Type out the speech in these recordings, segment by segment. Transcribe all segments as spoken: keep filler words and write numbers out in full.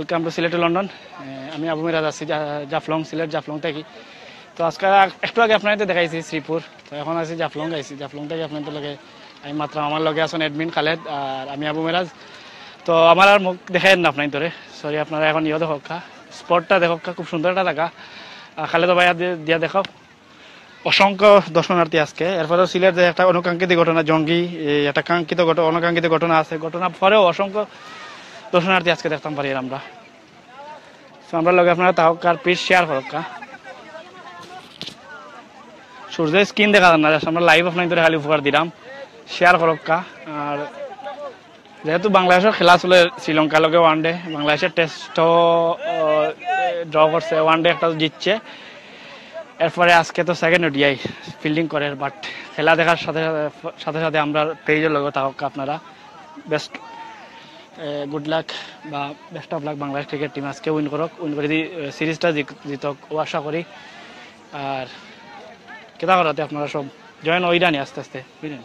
Welcome to Sylhet to London. এ, আমি আবু মিরাজ আছি জা-, জাফলং, সিলেট জাফলং থাকি। তো আজকে আগ-, একটু আগে আপনারারে দেখাইছি শ্রীপুর, তো এখন আছি জাফলং আইছি। জাফলং থাকি আপনারার লগে আমি মাতরাম, আমার লগে আছইন admin খালেদ আর আমি আবু মিরাজ। তো আমার আর মুখ দেখাইয়ার না আপনারারে, sorry, আপনারা এখন ইয়ে দেখউক্কা, spotটা দেখউক্কা, খুব সুন্দর একটা জাগা। আর খালেদ ভাই দিয়া, দিয়া দেখাও। অসংখ্য দর্শনার্থী আজকে। এরপরেও সিলেট যে একটা অনাকাঙ্ক্ষিত ঘটনা, জঙ্গি, এই একটা কাঙ্ক্ষিত ঘটনা, অনাকাঙ্ক্ষিত ঘটনা আছে। ঘটনা পরেও অসংখ্য দর্শনার্থী আজকে দেখতাম পারিয়ার আমরা। তো আমরার লগে আপনারা থাকউক্কা, please share করউক্কা। সূর্যর skin দেখা যার না, just আমরা live আপনারারে খালি উপকার দিলাম, share করউক্কা। আর যেহেতু বাংলাদেশর খেলা চলে, শ্রীলঙ্কার লগে one day, বাংলাদেশে test, আহ, draw করছে, one day একটা জিতছে, এরপরে আজকে তো second ওডিআই fielding করের, but খেলা দেখার সাথে সাথে, সাথে সাথে আমরার pageর লগে থাকউক্কা আপনারা। Best, আহ, good luck বা best of luck Bangladesh cricket team আজকে win করউক, win করি দি-, আহ, সিরিজটা জিত-, জিতউক, ও আশা করি। আর কিতা কররায় তে আপনারা সব join অইরানি আস্তে আস্তে, বুঝলেন?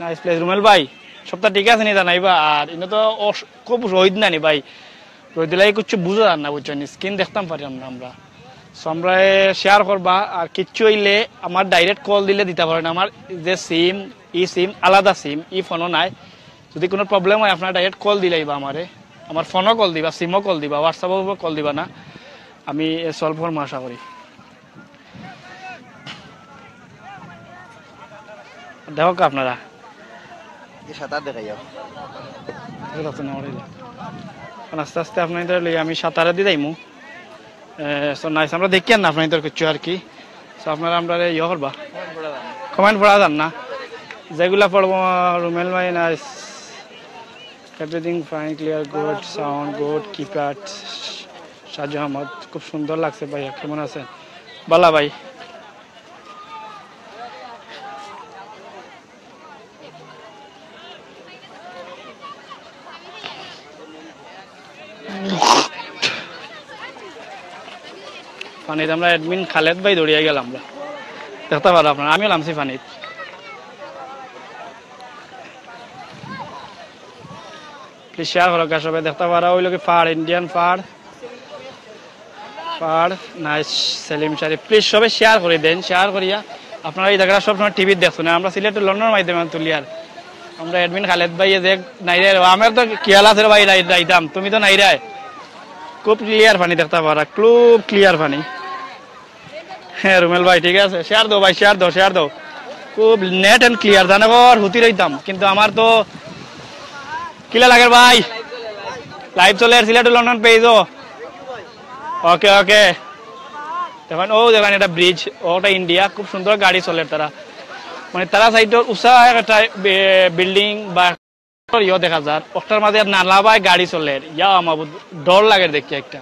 Nice place, রুমেল ভাই, সবটা ঠিক আছে নি জানাইবা? আর ইনো তো অস-, খুব রইদ না নি ভাই, রইদর লাগি কিচ্ছু বুঝা যার না, বুঝছইন নি? Skin দেখতাম পারিয়ার না আমরা। So আমরারে share করবা, আর কিচ্ছু অইলে আমার direct call দিলে দিতা পারইন। আমার যে sim, ই sim আলাদা sim, ই ফোনও নাই। যদি কুনু problem অয় আপনারা direct call দিলাইবা আমারে, আমার ফোনও call দিবা, simও call দিবা, WhatsAppও call দিবা না, আমি solve করমু আশা করি। দেখউক্কা আপনারা। এই সাঁতার দেখাইও। এখন আস্তে আস্তে আপনারারে লই আমি সাঁতারেদি যাইমু। এ, so nice, আমরা দেখিয়ার না আপনারার কিচ্ছু আর কি। So আপনারা আমরারে ইয়ে করবা। Comment পড়া যার না। যেগুলা পড়বো, রুমেল ভাই, nice। Everything fine, clear, good, sound good, keep it। Saju আহমদ, খুব সুন্দর লাগছে ভাইয়া, কেমন আছেন? বালা ভাই। পানিত আমরা admin খালেদ ভাই দৌড়িয়া গেলাম আমরা। দেখতা পাররা আপনারা, আমিও লামছি পানিত। Please share করউক্কা সবে, দেখতা পাররা অউ লগে পাহাড়, Indian পাহাড়, পাহাড়, nice, সেলিম শরীফ। Please সবে share করি দেইন, share করিয়া আপনারা ই জাগাটা সবসময় টিভিত দেখছইন, আমরা সিলেট টু লন্ডনর মাধ্যমে তুলিয়ার। আমরা admin খালেদ ভাই যে নাইরায়, আমার তো খেয়াল আছে রে ভাই, নাই-, নাইতাম, তুমি তো নাইরায়। খুব clear পানি দেখতা পাররা, খুব clear পানি। হ্যাঁ, রুমেল ভাই, ঠিক আছে, share দেও ভাই, share দেও, share দেও। খুব neat and clear, জানো কর হুতি রইতাম, কিন্তু আমার তো কিলা লাগের ভাই, live চলের সিলেট টু লন্ডন pageও। OK, OK। দেখইন, অউ দেখইন একটা bridge, অউটা India, খুব সুন্দর গাড়ি চলের তারা, মানে তারা side উচা একটা বে-, building বা ইয়ে দেখা যার, অটার মাঝে নালা বায় গাড়ি চলের, ইয়া মাবুদ, ডর লাগের দেখিয়া একটা।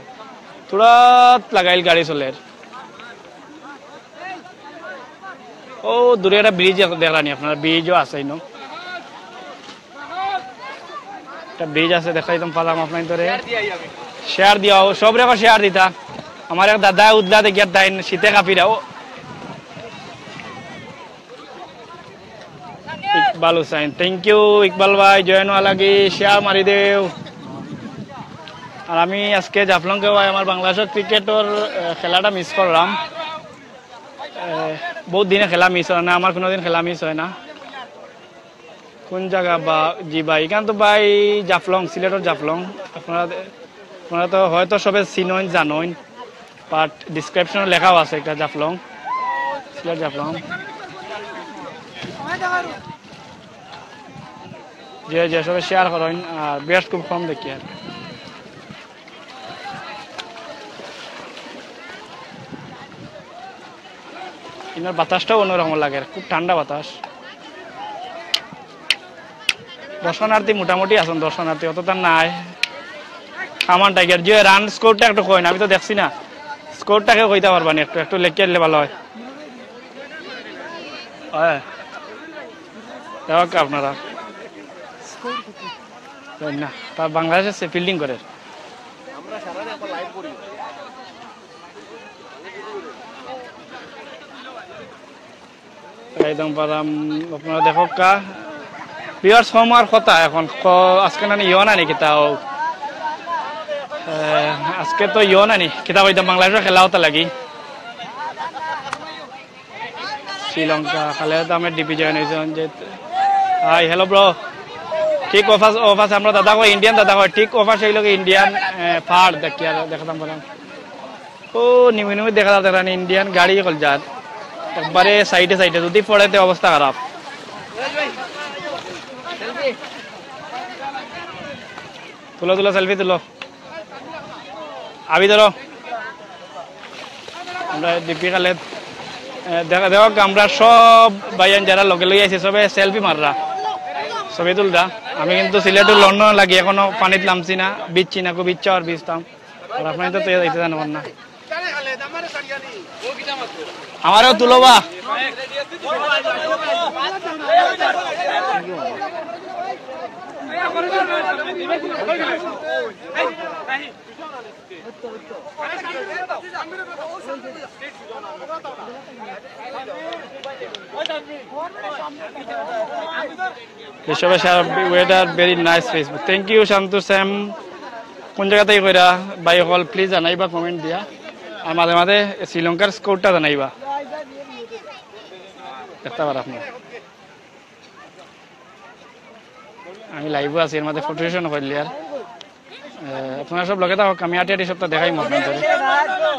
থুড়া লাগাইল গাড়ি চলের। অউ দূরে একটা bridge দেখরানি আপনারা, bridgeও আছে ইনো। একটা bridge আছে, দেখাইতাম পারলাম আপনারারে। Share দিয়াও, সবরে কও share দিতা। আমার এক দাদা উদলা দেখিয়ার তাইন শীতে কাঁপিরা। ও ইকবাল হুসাইন, thank you ইকবাল ভাই, join অওয়ার লাগি, share মারি দেও। আর আমি আজকে জাফলং কে ভাই আমার বাংলাদেশর ক্রিকেটর, আহ, খেলাটা miss করলাম। আহ, বহুত দিনে খেলা miss অয় না, আমার কুনুদিন খেলা miss অয় না। কোন জাগা বা? জি ভাই, ইখান তো ভাই জাফলং, সিলেটর জাফলং। আপনারা, আপনারা তো হয়তো সবে চিনইন, জানইন, but description-ও লেখাও আছে একটা জাফলং, সিলেট জাফলং। যে, যে সবে share করইন, আর বেশ খুব কম দেখি আর। ইনোর বাতাসটাও অন্যরকম লাগে, খুব ঠান্ডা বাতাস। দর্শনার্থী মোটামুটি আছইন, দর্শনার্থী অতটা নাই। আমান টাইগার, যে run score-টা একটু কইন, আমি তো দেখছি না। Score-টা কেউ কইতা পারবা নি? একটু, একটু লেখিয়া দিলে ভালা অয়। অয়। দেখউক্কা আপনারা। জানি না, তারা বাংলাদেশে fielding করের। একদম বাদাম আপনারা দেখউক্কা। Viewers কম অওয়ার কথা এখন, ক-, আজকে নানি ইয়ো না নি কিতা অউ। আজকে তো ইয়ো নানি, কিতা কইতাম, বাংলাদেশর খেলা অতা লাগি। শ্রীলঙ্কা, খালেদ আহমেদ ডিপি জয়েন অইছইন যে, হাই, হ্যালো ব্রো। ঠিক অফাস, অফাস আমরা দাদা কই, ইন্ডিয়ান দাদা কই, ঠিক অফাস অইলো কি ইন্ডিয়ান, এ, ফার দেখি আর দেখাতাম পারলাম। ও, নিমি নিমি দেখা যার, দেখরা নি, ইন্ডিয়ান গাড়ি অকল যার। একবারে সাইডে সাইডে, যদি পড়ে তে অবস্থা খারাপ। তুলো, তুলো, সেলফি তুলো। আবি ধরো। আমরা ডিপি খালেদ, এ, দেখা দেওয়া, আমরা সব ভাইয়ান যারা লগে লই আইছে, সবে সেলফি মাররা, ছবি তুলরা। আমি কিন্তু সিলেটর লন্ডন লাগি এখনো পানিত লামছি না, ভিজছি না, খুব ইচ্ছা অর ভিজতাম। আর আপনারা তো তৈরি দিতে জানবেন না। আমারও তুলো বা। This weather very nice Facebook. Thank you, শান্ত শ্যাম। কোন জাগা থাকি কইরা ভাই অকল, please জানাইবা comment দিয়া। আর মাঝে মাঝে শ্রীলঙ্কার score টা জানাইবা। দেখতা পাররা আপনারা। আমি live ও আছি, এর মাঝে ফটো সেশন করলি আর। আহ, আপনারা সব লগে থাকো, আমি আটি আটি সবটা দেখাইমু আপনাদের।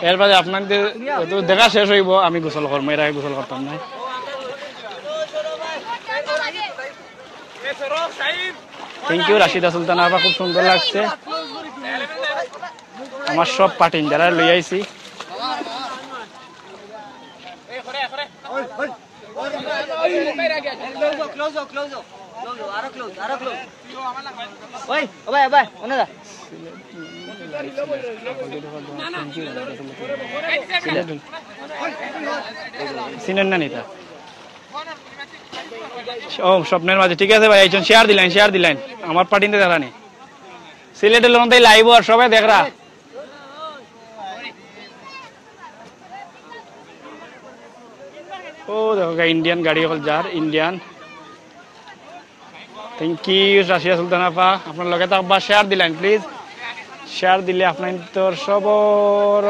এর বাদে আপনাদের তো দেখা শেষ অইবো, আমি গোসল করমু, এর আগে গোসল করতাম না। Thank you রাশিদা সুলতানা আপা, খুব সুন্দর লাগছে। আমার সব পাটিন যারা লই আইছি। Close, close, close, close, close, আরো close, আরো close। ওই, ও ভাই, ও ভাই, ওনে দা। সিলেট। চিনেন না নিতা? ও, স্বপ্নের মাঝে, ঠিক আছে ভাই, একজন share দিলাইন, share দিলাইন। আমার পাটিনতে দেখা নি। সিলেটর লন্ডন থাকি live অর সবে দেখরা। ও দেখো গা, ইন্ডিয়ান গাড়ি অকল যার, ইন্ডিয়ান। Thank you রাশিয়া সুলতান আপা, আপনার লগে থাকবা, share দিলাইন please। Share দিলে আপনার তোর সবর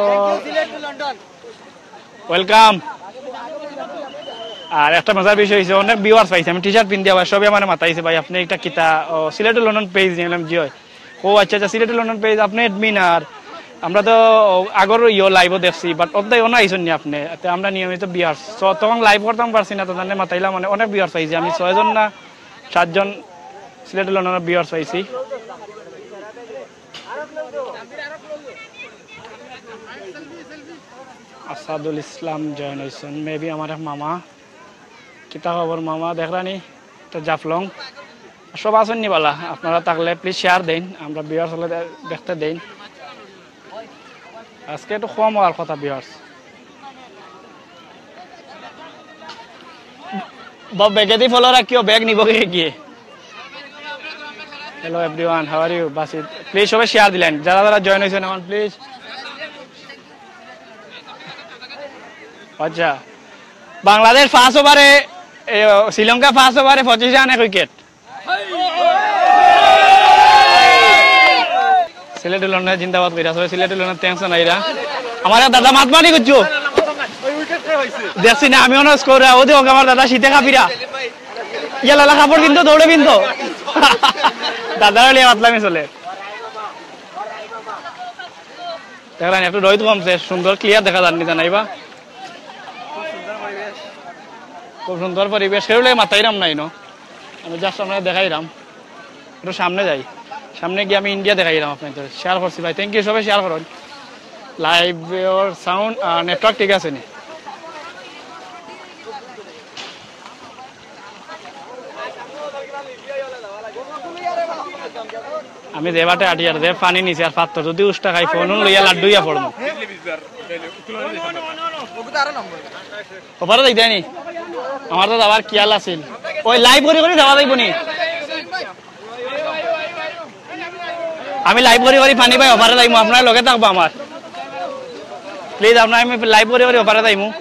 welcome। আর একটা মজার বিষয় অইছে, অনেক viewers পাইছি আমি, T-shirt পিন্দিয়া ভাই, সবে আমারে মাতাইছে, "ভাই, আপনে একটা কিতা, ও, সিলেটর লন্ডন page?" আমি বললাম, "জি অয়।" "ও আচ্ছা, আচ্ছা, সিলেটর লন্ডন page, আপনে admin?" আর আমরা তো আগর ইয়ো live ও দেখছি, but অতদায় অনো আইছইন নি আপনে, তে আমরা নিয়মিত viewers। So, তখন live করতাম পারছি না, তো তানরে মাতাইলাম, মানে, অনেক viewers পাইছি আমি, ছয়জন না সাতজন সিলেটর লন্ডনর viewers পাইছি। আসাদুল ইসলাম join অইছইন, maybe আমার এক মামা। কিতা খবর মামা, দেখরা নি? তো জাফলং। সব আছইন নি বালা? আপনারা থাকলে please share দেইন, আমরা viewers অকলে দে-, দেখতে দেইন। আজকে একটু কম অওয়ার কথা viewers। বা ব্যাগেদি follow রাখিও, ব্যাগ নিবো কে গিয়ে। Hello everyone, how are you? বাসিত, please সবে share দিলাইন, যারা যারা join অইছইন অখন please। আচ্ছা, বাংলাদেশ first over এ, এ, শ্রীলঙ্কা first over এ পঁচিশ রানে এক wicket। সিলেটর লন্ডন জিন্দাবাদ কইরা, সবে সিলেটর লন্ডন thanks জানাইরা। আমার এক দাদা মাতমাতি করছো। দেখছি না আমি অনো score, ও দেখো আমার দাদা শীতে কাঁপিরা। ইয়া লালা কাপড় পিনতো, দৌড়ে পিনতো। দাদার লিয়া মাতলামি চলে। দেখরা নি, একটু রইদ কমছে, সুন্দর clear দেখা যার নি, জানাইবা। খুব সুন্দর পরিবেশ, কেউরে মাতাইরাম না ইনো, আমি just আপনারে দেখাইরাম। একটু সামনে যাই, সামনে গিয়া আমি ইন্ডিয়া দেখাইরাম আপনারে। Share করছি ভাই, thank you, সবে share করইন। Live অর sound আর network ঠিক আছে নি? আমি যে বাটে আটি আর যে পানি নিছি আর পাত্তর, যদি উষ্টা খাই, ফোন লইয়া লাড্ডু ইয়া পড়মু। ওপারে যাইতায় নি? আমার তো যাওয়ার খিয়াল আছিল। ওই live করি করি যাওয়া যাইবো নি? আমি live করি করি পানি পাই, ওপারে যাইমু, আপনারা লগে থাকবা আমার। Please, আপনারা, আমি live করি করি ওপারে যাইমু।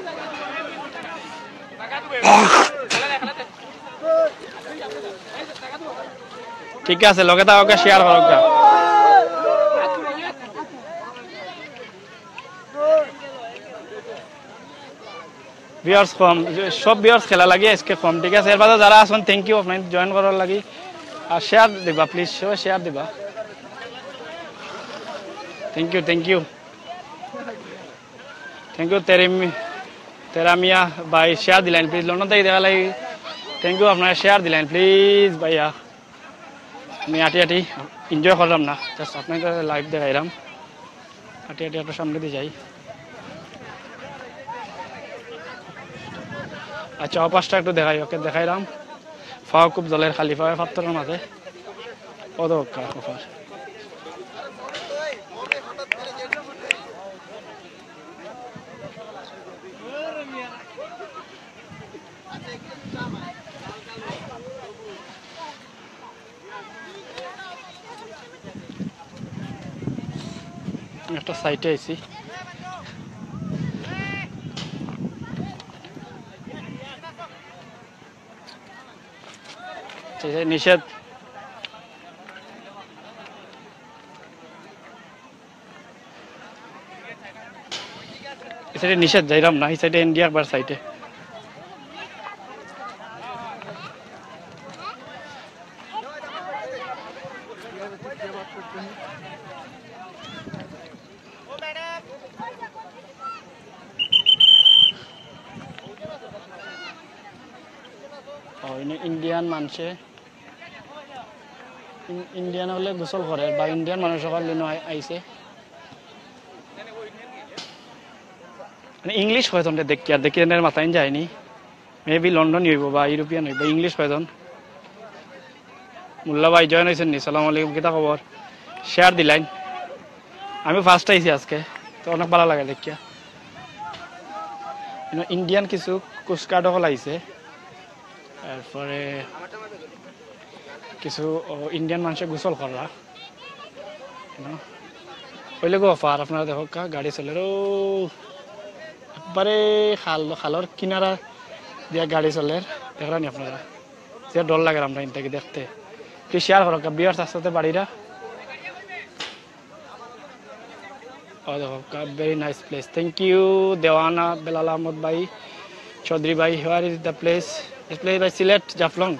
ঠিক আছে, লগে থাকউক্কা, share করউক্কা। ভিউয়ার্স কম, সব ভিউয়ার্স খেলা লাগি আজকে কম, ঠিক আছে? এর বাদে যারা আছেন, থ্যাংক ইউ আপনার জয়েন করার লাগি। আর শেয়ার দিবা প্লিজ, সবাই শেয়ার দিবা। Thank you, thank you, thank you. তেরিমি তেরামিয়া ভাই শেয়ার দিলেন প্লিজ, লন্ডন থেকে দেখা লাগি। থ্যাংক ইউ, আপনারা শেয়ার দিলেন প্লিজ ভাইয়া। আমি আটি আটি এনজয় করলাম না, জাস্ট আপনাকে লাইভ দেখাইলাম। আটি আটি একটু সামনে দিয়ে যাই। আচ্ছা, অপাসটা একটু দেখাই, ওকে দেখাইলাম। ফাও খুব জলের খালি ফাওয়ে পাথরের মাঝে। ও তো কার কপাল। একটা সাইডে আইছি। ঠিক আছে, নিষেধ। এই সাইডে নিষেধ, যাইলাম না, এই সাইডে ইন্ডিয়া একবার সাইডে। ও, ইনে ইন্ডিয়ান মানষে, ইন-, ইন্ডিয়ান হলে গোসল করে বা ইন্ডিয়ান মানুষ হকল ইনো আই-, আইছে। মানে ইংলিশ হয়তো আমরা দেখি আর দেখি এনের মাথায় যায়নি। মেবি লন্ডনি হইব বা ইউরোপিয়ান হইব, ইংলিশ হয়তো। মোল্লা ভাই জয়েন হয়েছেন নি? সালাম আলাইকুম, কিতা খবর? শেয়ার দিলাইন। আমি ফার্স্ট আইছি আজকে, তো অনেক ভালো লাগে দেখিয়া। ইনো ইন্ডিয়ান কিছু কোস্টগার্ড হকল আইছে, এরপরে কিছু, ও, ইন্ডিয়ান মানুষে গোসল কররা। ইনো ওইলে গো অফার, আপনারা দেখো কা গাড়ি চলের, ও, একবারে খাল, খালর কিনারা দিয়া গাড়ি চলের, দেখরা নি আপনারা? যে ডর লাগে আমরা ইনতাকি দেখতে। কি শেয়ার করো কা ভিউয়ার্স, আস্তে আস্তে বাড়িরা। ও দেখো, very nice place. Thank you, দেওয়ানা বেলাল আহমদ ভাই, চৌধুরী ভাই। Where is the place? This place by Sylhet, জাফলং।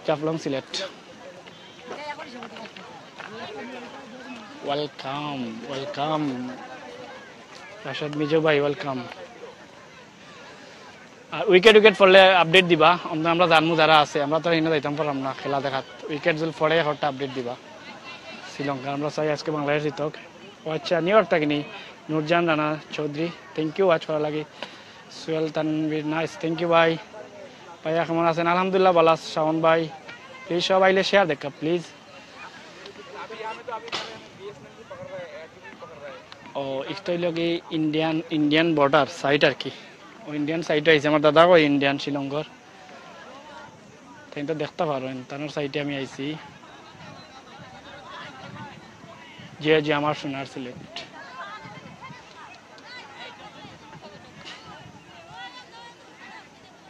জাফলং, সিলেট। Welcome, welcome। রাশেদ মিজু ভাই, welcome। আর উইকেট উইকেট পড়লে আপডেট দিবা, আমরা, আমরা জানমু যারা আছে, আমরা তো এনে যাইতাম পারলাম না খেলা দেখাত। উইকেট যদি পড়ে একটা আপডেট দিবা। শ্রীলঙ্কা আমরা চাই আজকে বাংলাদেশ জিতক। ও আচ্ছা, নিউ ইয়র্ক থাকি নি? নুরজান রানা চৌধুরী, থ্যাংক ইউ ওয়াচ করার লাগি। সুয়েল তানভীর, নাইস, থ্যাংক ইউ ভাই। ভাইয়া কেমন আছেন? আলহামদুলিল্লাহ ভালো আছি শাওন ভাই। প্লিজ সব আইলে শেয়ার দেখা প্লিজ। ও, ইকটা হইল কি ইন্ডিয়ান, ইন্ডিয়ান বর্ডার সাইড আর কি। ও ইন্ডিয়ান সাইড আইছে, আমার দাদা কই ইন্ডিয়ান শ্রীলঙ্কার। তাই তো দেখতে পারো, তানোর সাইডে আমি আইছি। জি, জি, আমার সোনার সিলেট।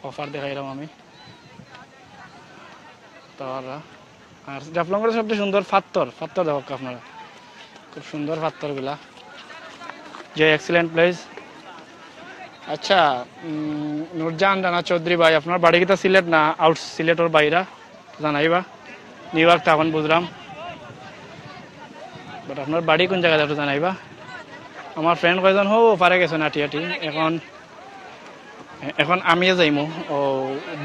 অফার দেখাইলাম আমি। তারা আর জাফলংয়ের সবচেয়ে সুন্দর পাত্থর, পাত্থর দেখো আপনারা, খুব সুন্দর পাত্থরগুলা। যে এক্সিলেন্ট প্লেস। আচ্ছা, উম, নুরজাহান রানা চৌধুরী ভাই, আপনার বাড়ি কিতা সিলেট না আউট সিলেটর বাইরা? জানাইবা। নিউ ইয়র্ক তখন বুঝলাম, বাট আপনার বাড়ি কোন জায়গাতে একটু জানাইবা। আমার ফ্রেন্ড কয়জন হো পারে গেছে আটি আটি, এখন এখন আমিও যাইমু। ও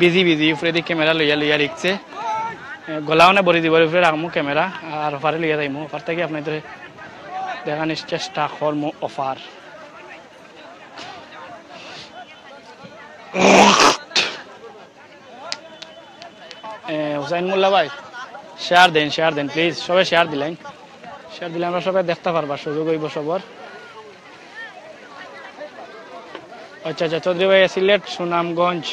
বিজি বিজি, উপরেদি ক্যামেরা লইয়া লইয়া রিক্সে। এ, গলাও না বড়ি দিবার উপরে রাখমু ক্যামেরা, আর ওপারে লইয়া যাইমু। ওপার থাকি আপনাদের দেখানির চেষ্টা করমু ওপার। এ, হুসাইন মোল্লা ভাই, শেয়ার দেন, শেয়ার দেন, প্লিজ। সবাই শেয়ার দিলেন, শেয়ার দিলে আমরা সবাই দেখতে পারবা, সুযোগ হইব সবার। আচ্ছা, আচ্ছা, চৌধুরী ভাই, সিলেট, সুনামগঞ্জ।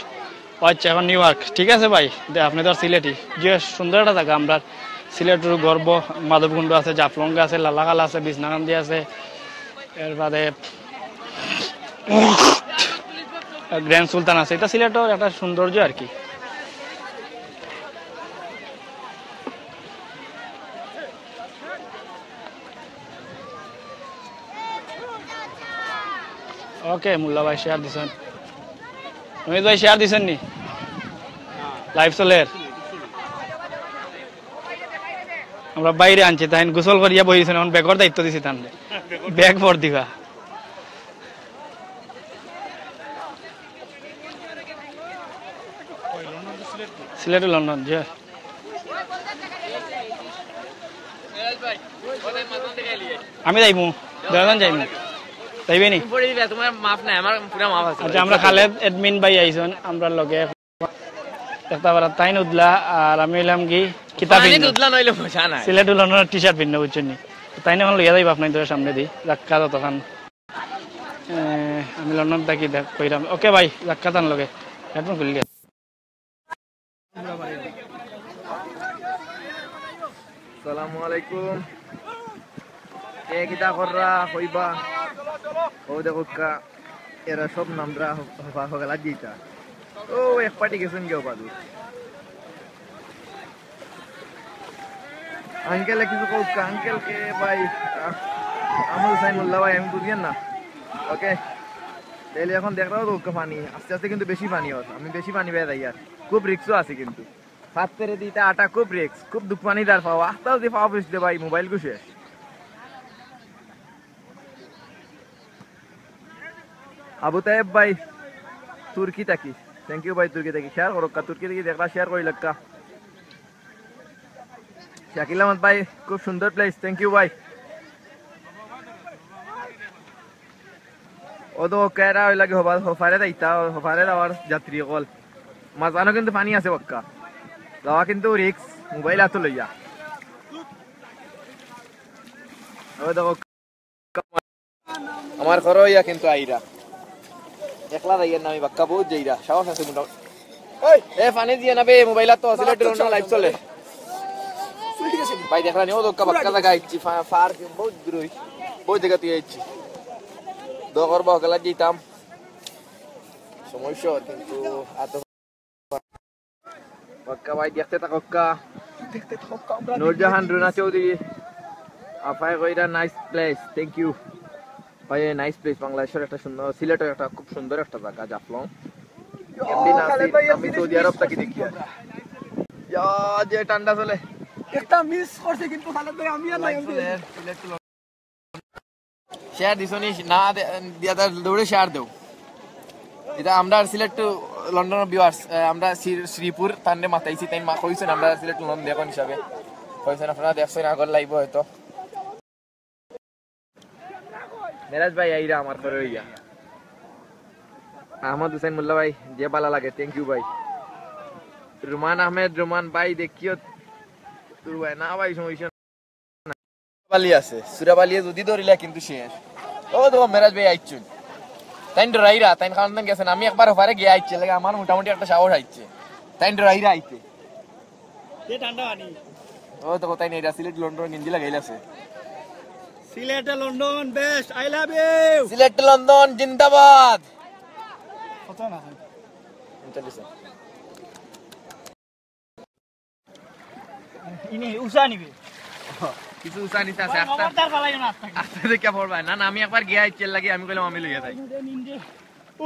আচ্ছা, এখন নিউ ইয়র্ক। ঠিক আছে ভাই, দে, আপনি তো আর সিলেটি। যে সুন্দর একটা জায়গা, আমরা সিলেটের গর্ব। মাধবকুণ্ড আছে, জাফলং আছে, লালাখালা আছে, বিছনাকান্দি আছে, এর বাদে গ্র্যান্ড সুলতান আছে। এটা সিলেটের একটা সৌন্দর্য আর কি। ওকে, মোল্লা ভাই শেয়ার দিছেন। রমিত ভাই, শেয়ার দিছেন নি? লাইভ চলের। আমরা বাইরে আনছি, তাইন গোসল করিয়া বইছেন, এখন ব্যাগর দায়িত্ব দিছি তানরে। ব্যাগ ভর দিবা। সিলেট টু লন্ডন, জি। আমি যাইমু, দুইজন যাইমু। যাইবে নি? পরে দিবে, তোমার মাফ নাই, আমার পুরা মাফ আছে। আচ্ছা, আমরা খালেদ অ্যাডমিন ভাই আইছন, আমরার লগে। দেখতা পারা তাইন উদলা, আর আমি অইলাম কি কিতাব পানি পিন্দু। উদলা নইলে মজা নাই। সিলেট টু লন্ডনর টি শার্ট পিন্দু, বুঝছইন নি? তাইন এখন লইয়া যাইবা আপনাইনতরে সামনেদি। যাক্কা যতখান। এ, আমি লন্ডন থাকি দেখ কইরাম। ওকে ভাই, যাক্কা তান লগে। হেডফোন খুলি গেছে। আসসালামু আলাইকুম। কে কিতা কররা কইবা? ও দেখউক্কা, এরা সব নামরা হ-, হ-, হকলা দিতা। ও এক পার্টি গেছইন গিয়া বাদু। আঙ্কেলে কিছু কউক্কা, আঙ্কেল কে ভাই? আহ, আহমদ হুসাইন মোল্লা ভাই, আমি বুঝিয়ার না। ওকে, তাইলে এখন দেখরাও তো পানি, আস্তে আস্তে কিন্তু বেশি পানি অর, আমি বেশি পানি বেয়ে যাই আর। খুব রিক্সও আছে কিন্তু। ফাত্তরে দিতা আটা খুব রিক্স, খুব দুখ পানি দার পাওয়া। আস্তে আস্তে পাওয়া বুঝতে ভাই, মোবাইল ঘুষে। আবু তায়েব ভাই, তুর্কি থাকি। Thank you ভাই, তুর্কি থাকি। শেয়ার করউক্কা, তুর্কি থাকি দেখরা শেয়ার করিলাউক্কা। শাকিল আহমদ ভাই, খুব সুন্দর প্লেস, thank you ভাই। ও তো কেরা ওই লাগে হবা, হফারে যাইতা, হফারে যাওয়ার যাত্রী অকল। মাঝখানো কিন্তু পানি আছে বাক্কা। যাওয়া কিন্তু রিক্স, মোবাইল আতো লইয়া। ওই দেখো, আমার ঘরো ইয়া কিন্তু আইরা। একলা যাইয়ার না, আমি বাক্কা বহুত যাইরা, সাহস আছে মোটামুটি। এই, এ, পানি দিয়া না বে, মোবাইল আতো, সিলেট টু লন্ডন লাইভ চলে। ভাই, দেখরা নি, ও দক্কা বাক্কা জাগা আইছি, ফা-, ফার বহুত দূর অই, বহুত জাগা তুই আইছি। দখর বকলা দিতাম। সমস্যা অর, কিন্তু আতো বাক্কা ভাই, দেখতে থাকউক্কা। দেখতে থাকউক্কা, আমরা নূরজাহান দেখতে রুনা থাকি। চৌধুরী, আফায় কইরা, nice place, thank you। ভাই, nice place, বাংলাদেশর একটা সুন্দর, সিলেটর একটা খুব সুন্দর একটা জাগা, জাফলং। ইয়া, এমডি নাসির, খালেদ ভাই, আমি এমডি সৌদি আরব নাসির থাকি দেখি। আমরা। ইয়া, যে ঠান্ডা চলে। একটা মিস করছে কিন্তু খালেদ ভাই, আমি আর নাই, আমি সিলেট। শেয়ার দিছো নি? না দে-, দিয়া তার দৌড়ে শেয়ার দেও। এটা আমরা সিলেট টু লন্ডন ভিউয়ার্স, আহ, আমরা শ্রী-, শ্রীপুর তানরে মাতাইছি, তাই মা-, কইছেন আমরা সিলেট টু লন্ডন দেখুন হিসাবে। কইছেন আপনারা দেখছেন আগর লাইভে হয়তো। মেরাজ ভাই আইরা আমার করে হইয়া। আহমদ হুসেন মোল্লা ভাই, যে বালা লাগে, thank you ভাই। রুমান আহমেদ, রুমান ভাই দেখিও তোর ভাই না ভাই, সমস্যা বালি আছে, সুরা বালিয়ে যদি ধরিলে কিন্তু শেষ। ও দেখো মেরাজ ভাই আইছুন, তাইন ডরাইরা, তাইন কারণ তাইন গেছেন, আমি একবার ওপারে গিয়া আইছি, লাগে আমার মোটামুটি একটা সাহস আইছে, তাইন ডরাইরা আইতে। যে ঠান্ডা পানি। ও দেখো তাইন এইটা সিলেট লন্ডন গেঞ্জি লাগাইল আছে। সিলেটে London best, I love you. Sylhet London জিন্দাবাদ। কত না? উনচল্লিশ। ইনি উষা নিবে। কিছু উষা নিতে আছে, ভাই, আস্তে, খবরদার ফালাইও না আস্তে। আস্তে দেখে পড়বায়। না, না, আমি একবার গিয়া ইচ্ছে লাগে, আমি কইলাম আমি লইয়া যাই। নিন্দে, নিন্দে।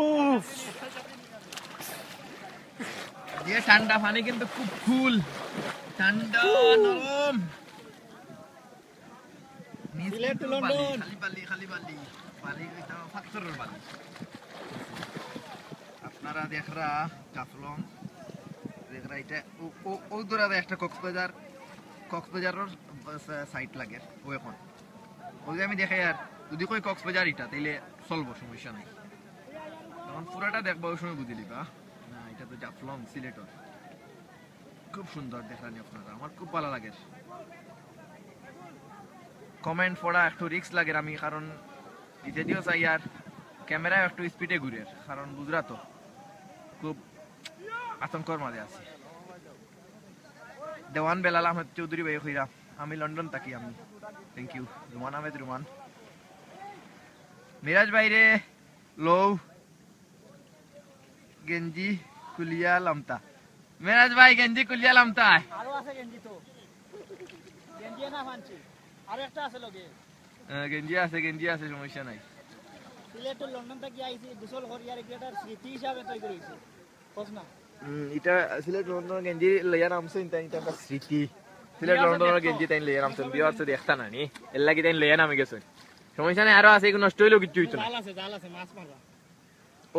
উফ। যে ঠান্ডা পানি কিন্তু খুব কুল, ঠান্ডা, নরম। নিচ সিলেট কিন্তু টু বালি, লন্ডন। খালি বালি, খালি বালি। বালি, এটা পাথরের বালি। আপনারা দেখরা জাফলং, দেখরা এটা, ও, ও, ও দূরে একটা কক্সবাজার, কক্সবাজারের সাইড লাগে, ও এখন। ওই যে আমি দেখাই আর, যদি কই কক্সবাজার এটা, তাইলে চলবো, সমস্যা নাই। তখন পুরাটা দেখবা, ওই সময় বুঝে নিবা। না, এটা তো জাফলং, সিলেটর। খুব সুন্দর দেখরানি আপনারা, আমার খুব ভালা লাগের। কমেন্ট পড়া একটু রিস্ক লাগের আমি, কারণ নিজে দিয়েও চাই আর ক্যামেরায় একটু স্পিডে ঘুরের, কারণ বুঝরা তো খুব আতঙ্কর মাঝে আছি। দেওয়ান বেলাল আহমেদ চৌধুরী ভাই কইরা, আমি লন্ডন থাকি আমি। Thank you. রুমান আহমেদ রুমান। মিরাজ ভাইরে লও গেঞ্জি খুলিয়া লামতা। মেরাজ ভাই, গেঞ্জি খুলিয়া লামতা। আরো আছে গেঞ্জি তো। গেঞ্জি না ফানছি। আরো একটা আছে লগে। আহ, গেঞ্জি আছে, গেঞ্জি আছে, সমস্যা নাই। সিলেট টু লন্ডন থাকি আইছি, গোসল করিয়ার, এটা একটা স্মৃতি হিসাবে তৈরি হইছে। উম, ইটা সিলেট লন্ডনর গেঞ্জি লইয়া নামছইন তাইন, ইটা একটা স্মৃতি। সিলেট লন্ডনর গেঞ্জি তাইন লইয়া নামছইন, ভিউয়ার্স দেখতা না নি, এর লাগি তাইন লইয়া নামি গেছইন। সমস্যা নাই, আরো আছে, এগুলো নষ্ট হইলেও কিচ্ছু হইতো না। জাল আছে, জাল আছে, মাছ মারবা।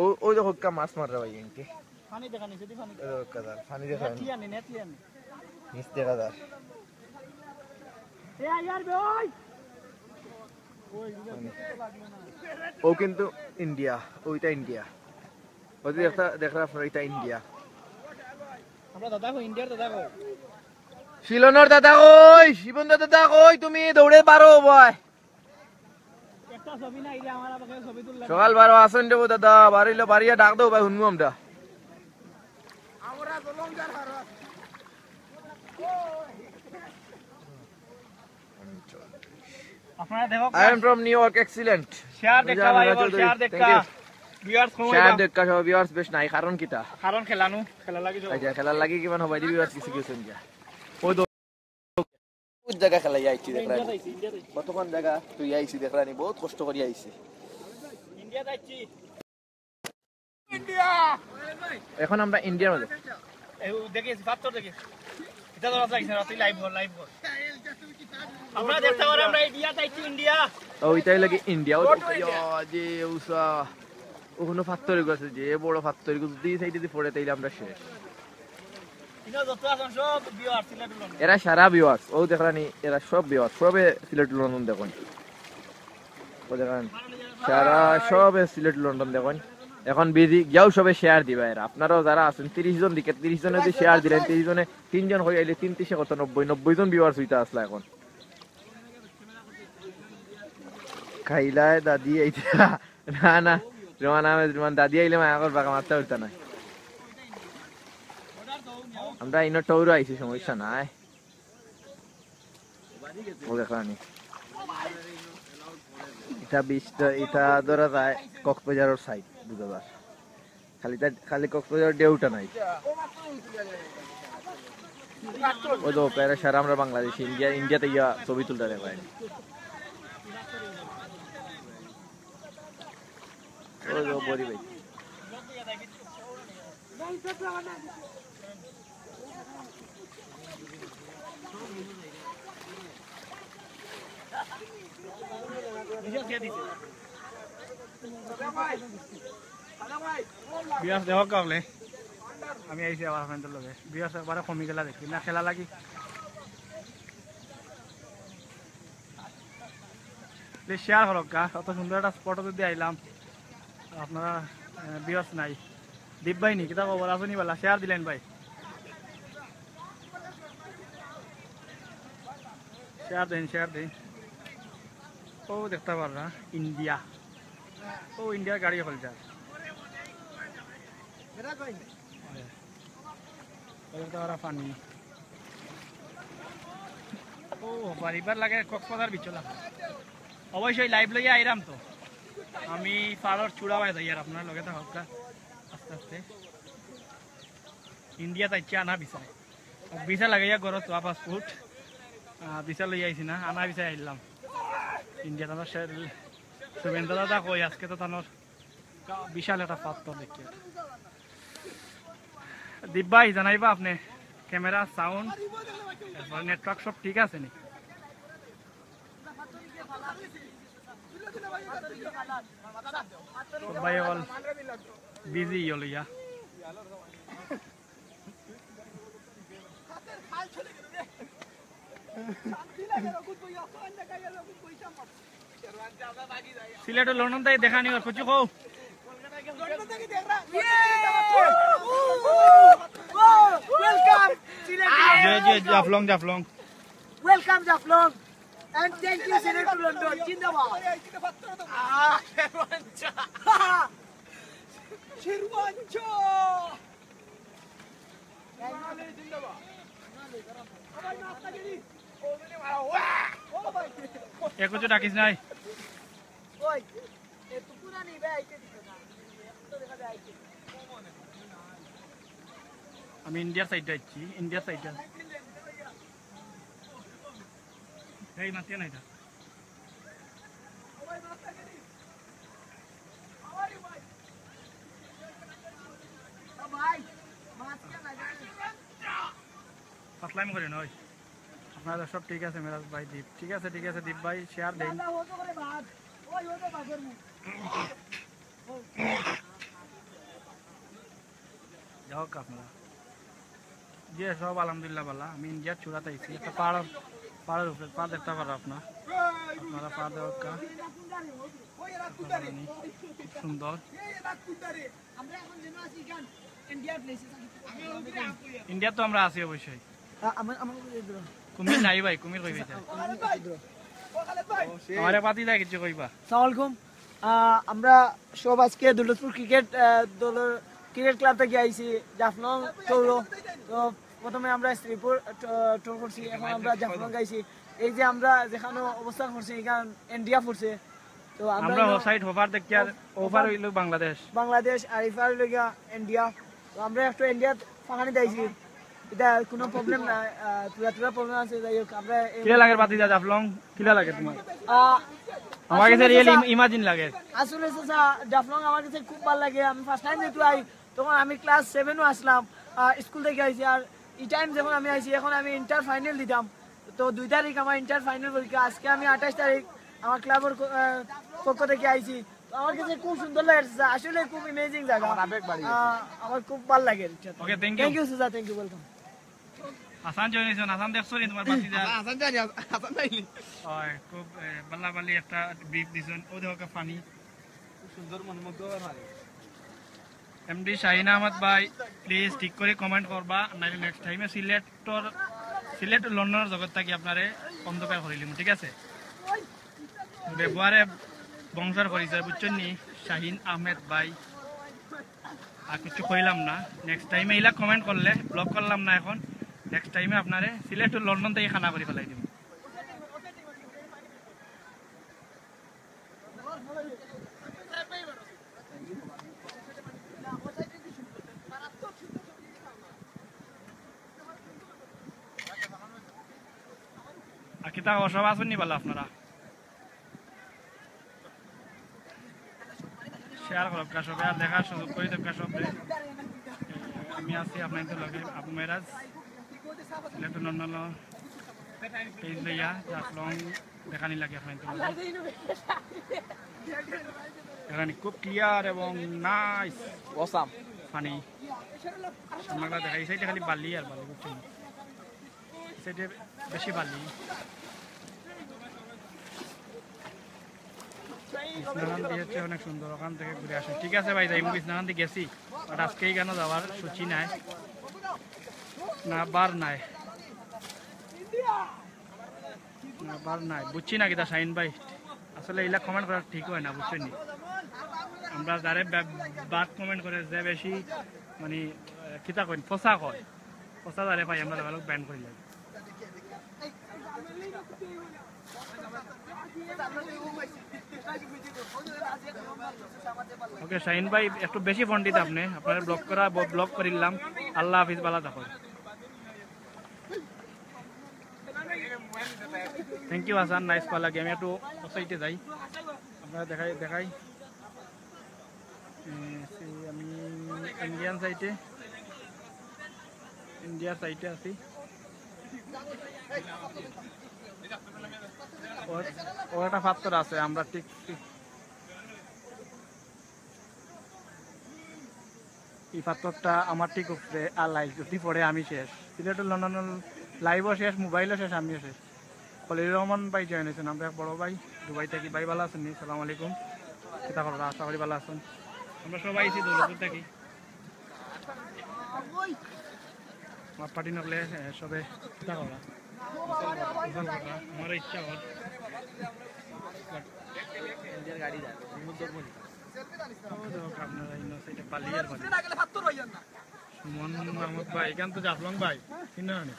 ও, ওই দেখো, কা মাছ মাররা ভাই, এনকে। পানি দেখা নিচে দি, পানি দেখা। ওই দেখো, কা জাল, পানি দেখা নেট নিয়া নি, নেট নিয়া নি। নিচ দেখা যার। এ, আইয়ার বে, ওই। ও কিন্তু ইন্ডিয়া, ওইটা ইন্ডিয়া। ওই যে দেখরা, দেখরা আপনারা, এটা ইন্ডিয়া। আমরা দাদা কই, ইন্ডিয়ার দাদা কই? শিলনর দাদা কই? শিবন দাদা কই? তুমি দৌড়ে পারো ভাই। একটা ছবি না আইলে আমার আবার ছবি তুললে। সকাল বারো আসন দেবো দাদা, বাড়িলে বাড়িয়া ডাক দেবো ভাই, হুনবো আমরা। আপনারা দেখো, I am from New York, excellent। Share দেখা ভাই, বল, শেয়ার দেখা। Thank you। ভিউয়ার্স কম শেয়ার দেখা সব, ভিউয়ার্স বেশ নাই, কারণ কিতা? কারণ খেলানো, খেলা লাগি সব। আচ্ছা, খেলার লাগি কিমান হবে? ভিউয়ার্স কিছু কিছু নিয়ে। ওই তো, ওই জায়গা খেলাই আইছি, দেখরা নি। কতক্ষণ জায়গা তুই আইছি, দেখরা নি, বহুত কষ্ট করি আইছি। ইন্ডিয়া যাইছি। ইন্ডিয়া। এখন আমরা ইন্ডিয়ার মধ্যে। এই দেখে, পাথর দেখে। এটা তো রাস্তা গেছে না, তুই লাইভ কর, লাইভ কর। আমরা দেখতে পারো, আমরা ইন্ডিয়া যাইছি, ইন্ডিয়া। ও, এটাই লাগে ইন্ডিয়া। ও, ইয়া, যে উষা। ওখানে পাথর আছে, যে বড় পাথর, যদি এই সাইডে যদি পড়ে, তাইলে আমরা শেষ। এরা সারা ভিউয়ার্স, ও দেখরা নি, এরা সব ভিউয়ার্স, সবে সিলেট লন্ডন দেখইন। ও দেখইন, সারা সবে সিলেট লন্ডন দেখইন। এখন বিজি, গিয়াও সবে শেয়ার দিবা এরা। আপনারাও যারা আছেন, তিরিশ জন দিকে, তিরিশ জনে যদি শেয়ার দিলেন, তিরিশ জনে তিনজন হই আইলে তিন তিরিশে কত? নব্বই, নব্বই জন ভিউয়ার্স হইতা আসলা এখন। খাইলায় দাদি আইতা। না, না, রোমান আহমেদ, রোমান দাদি আইলে মায়া করবা, মারতে উঠতা না। আমরা ইনো টৌরো আইছি, সমস্যা নাই। ও দেখো আনি। ইটা বিশ, ইটা ধরা যায় কক্সবাজারর সাইড, বুঝা যায়। খালি তা, খালি কক্সবাজার ঢেউটা নাই। ওই তো প্যারা সারা আমরা বাংলাদেশি, ইন্ডিয়া, ইন্ডিয়াতে গিয়া ছবি তুলতে দেখায়। ওই তো বড়ি ভাই। বিয়াস দেখো কাবলে। আমি আইছি আবার আপনাদের লগে। বিয়াস একবারে কমি গেলা দেখি। না খেলা লাগি। প্লিজ শেয়ার করো গা। অত সুন্দর একটা স্পট যদি আইলাম। আপনারা, আহ, বিয়াস নাই। দীপ ভাই নি, কিতা খবর? আছো নি বালা? শেয়ার দিলেন ভাই। শেয়ার দেন, শেয়ার দেন। ও দেখতে পাররা ইন্ডিয়া। ও ইন্ডিয়ার গাড়ি হল যার। ও দেখতে পাররা পানি। ও বারিবার লাগে কক্সবাজার বিচলা। অবশ্যই লাইভ লইয়া আইরাম তো। আমি পাড়র চূড়া বায় যাই আর আপনার লগে তো হক্কা আস্তে আস্তে। ইন্ডিয়া তাইচ্ছি আনা ভিসা। ভিসা লাগাইয়া গরো তো পাসপোর্ট। আহ, ভিসা লই আইছি না, আনা ভিসা আইলাম। ইন্ডিয়াত আমরা সে-, শুভেন্দু দাদা কই আজকে তো তানোর বিশাল একটা পাত্র দেখি। দীপ ভাই, জানাইবা আপনি ক্যামেরা, সাউন্ড, এরপর নেটওয়ার্ক সব ঠিক আছে নি? ভাই অকল বিজি ইয়ে লইয়া। সিলেটর লন্ডন তাই দেখা নিবার, কচু কও। Welcome, সিলেট। জি, জি, জাফলং, জাফলং। Welcome, Jaflong. And thank you, Sylhet to London. জিন্দাবাদ। আহ, শেরওয়াঞ্চা। শেরওয়াঞ্চা। এ কচু ডাকিস নাই। আমি ইন্ডিয়ার সাইডে আইছি, ইন্ডিয়ার সাইডে। এই মাতিয়া নাই এটা। ফাসলামি করি নয়। আপনারা সব ঠিক আছে, মেরাজ ভাই, দীপ। ঠিক আছে, ঠিক আছে, দীপ ভাই, শেয়ার দেন। যাও আপনারা। জি, সব আলহামদুলিল্লাহ ভালা। আমি ইন্ডিয়ার চূড়াত আইছি, একটা পাহাড়র, পাহাড়র উপরে, পাহাড় দেখতা পাররা আপনারা। আপনারা পাহাড় দেখউক্কা। খুব সুন্দর। ইন্ডিয়া তো আমরা আছি অবশ্যই। আ-, আমার, আমার উপরে দিয়ে দিলাম। কুমির নাই ভাই, কুমির কই পাইতা? আমার উপরে দিয়ে দিলাম। আমারে পাতি দা কিছু কইবা? সালাম আলাইকুম। আ, আমরা সব আজকে দৌলতপুর ক্রিকেট, আ, দলর ক্রিকেট ক্লাব থাকি আইছি, জাফলং ট্যুরো। তো প্রথমে আমরা শ্রীপুর, আ, ট্যুর করছি, এখন আমরা জাফলং আইছি। এই যে আমরা যেখানো অবস্থান করছি, এখান ইন্ডিয়া পড়ছে। তো আমরা আমরা হলো ও সাইড হবার দেখি আর ওপার হইলো বাংলাদেশ। বাংলাদেশ আর ইপার হইলো গিয়া ইন্ডিয়া। তো আমরা একটু ইন্ডিয়াত ফাঁকানি দিয়েছি, এটা কোনো প্রবলেম না। আহ, থোড়া থোড়া প্রবলেম আছে, যাই হোক, আমরা এই কিলা লাগে বাতি যা জাফলং, কিলা লাগে তোমার? আহ, আমার কাছে আসলে রিয়েল চাচা, ইমাজিন লাগে। আসলে চাচা, জাফলং আমার কাছে খুব ভালো লাগে। আমি ফার্স্ট টাইম যেহেতু আই, তখন আমি ক্লাস সেভেনও আসলাম, আহ, স্কুল থেকে আইছি। আর এই টাইম যখন আমি আইছি, এখন আমি ইন্টার ফাইনাল দিতাম। তো দুই তারিখ আমার ইন্টার ফাইনাল পরীক্ষা, আজকে আমি আঠাশ তারিখ আমার ক্লাবর ক-, আহ, পক্ষ থেকে আইছি। তো আমার কাছে খুব সুন্দর লাগে, আসলে খুব অ্যামেজিং জায়গা। আমার আবেগ বাড়ি গেছে। আহ, আমার খুব ভালো লাগে। ওকে, thank you। Thank you, চাচা, thank you, welcome। হাসান জয়েন হইছইন, হাসান দেখছো নি তোমার বাতি যা? হাসান, হাসান জানি, হাসান জানি। ওই, খুব, এ, বাল্লা বাল্লি একটা ব্রিফ দিছইন, ও দেখো, ফানি। খুব সুন্দর, মনোমুগ্ধকর হয়। এমডি শাহিন আহমদ ভাই, প্লিজ ঠিক করি কমেন্ট করবা, নাইলে নেক্সট টাইমে সিলেটর, সিলেট লন্ডনর জগৎ থাকি আপনারে অন্ধকার করিলিমু, ঠিক আছে? ব্যবহারে বংশর পরিচয়, বুঝছইন নি? শাহিন আহমেদ ভাই, আর কিছু কইলাম না। নেক্সট টাইমে ইলা কমেন্ট করলে ব্লক করলাম না এখন। নেক্সট টাইমে আপনারে সিলেট টু লন্ডন থাকি খানা করি ফালাই দিমু। আর কিতা খবর, সব আছইন নি ভালা আপনারা? শেয়ার করউক্কা সবে, আর দেখার সুযোগ করি দেউক্কা সবরে। আমি আছি আপনাইনতর লগে আবু মেরাজ, সিলেট টু লন্ডন পেজ লইয়া, জাফলং দেখানি লাগে আপনাইনতর লগে। দেখানি খুব ক্লিয়ার এবং নাইস। অসাম। ফানি। আমরা দেখাই, এই সাইডে খালি বালি আর বালি, বুঝছইন? সাইডে বেশি বালি। বিছনাকান্দি হচ্ছে অনেক সুন্দর, ওখান থেকে ঘুরে আসি। ঠিক আছে ভাই, যাইমু, বিছনাকান্দি গেছি, but আজকে এইখানো যাওয়ার সূচি নাই, না বার নাই, না বার নাই। বুঝছি না কিতা শাহিন ভাই, আসলে ইলা কমেন্ট করা ঠিক হয় না, বুঝছইন নি? আমরা যারে বে-, বাদ কমেন্ট করে, যে বেশি মানে, আহ, কিতা কইন, ফসা কয়, ফসা যারে পাই আমরা তারে ব্যান করি লাই। ওকে, শাহিন ভাই একটু বেশি পণ্ডিত আপনে, আপনারে ব্লক করা, ব-, ব্লক করিলাম। আল্লাহ হাফিজ, ভালা থাকো। Thank you Hasan, nice call লাগে। আমি একটু সাইডে যাই, আপনারে দেখাই, দেখাই। এ, সেই আমি ইন্ডিয়ান সাইডে, ইন্ডিয়ার সাইডে আছি। ওর, ওর একটা পাত্থর আছে, আমরা ঠিক, ঠিক এই পাত্থরটা আমার ঠিক উপরে, আর লাইভ যদি পড়ে আমি শেষ। সিলেট টু লন্ডন লাইভও শেষ, মোবাইলও শেষ, আমিও শেষ। খলিলুর রহমান ভাই জয়েন হইছইন, আমরা এক বড় ভাই দুবাই থাকি। ভাই ভালা আছইন নি? সালাম আলাইকুম। কিতা খবর? আশা করি ভালা আছইন। আমরা সবাই আইছি দৌলতপুর থাকি। আমার পার্টি নকলে, এ, সবে কিতা খবর? গোসল করা, আমার ইচ্ছা অর। ইন্ডিয়ার গাড়ি যায়, রিমোট ধরবো নি। ও দেখো, আপনারা ইনো সাইডে বালি আর বালি। সুমন মাহমুদ ভাই, ইখান তো জাফলং ভাই, চিনো নি?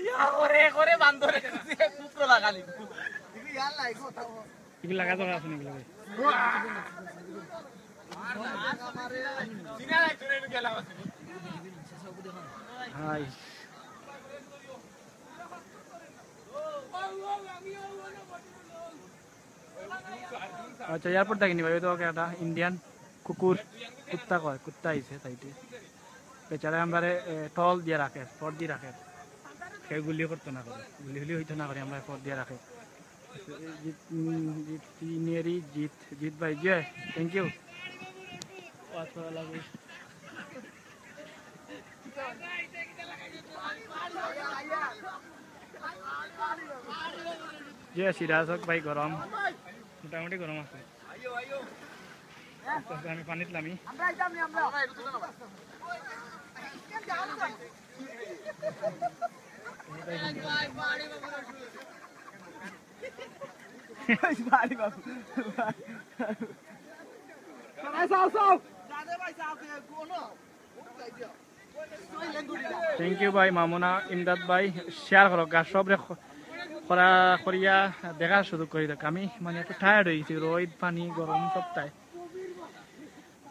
ইয়া, ওরে, ওরে, বান্দরে, কুকুর লাগালি। ইগুলা লাগা দরকার আছে নি, ইগুলা ভাই? হাই। আচ্ছা, এয়ারপোর্ট থাকি নি ভাই, ওই তো ওকে একটা ইন্ডিয়ান কুকুর, কুত্তা কয়, কুত্তা আইছে সাইডে। বেচারা আমরারে, এ, টল দিয়া রাখে, পর দিয়া রাখে। কেউ গুলি করতো না করে, গুলি গুলি হইতো না করে, আমরা পর দিয়া রাখে। জিত, উম, জিত, নেরি, জিত, জিত ভাই, জি, thank you। জি, সিরাজ হক ভাই, গরম, মোটামুটি গরম আছে। আস্তে আস্তে আমি পানিত লামি। Thank you ভাই, মামুনা, ইমদাদ ভাই, শেয়ার করো গা, সবরে খ-, করা করিয়া দেখার সুযোগ করি দেখ। আমি মানে একটু টায়ার্ড হয়ে গেছি, রোদ, পানি, গরম সবটাই।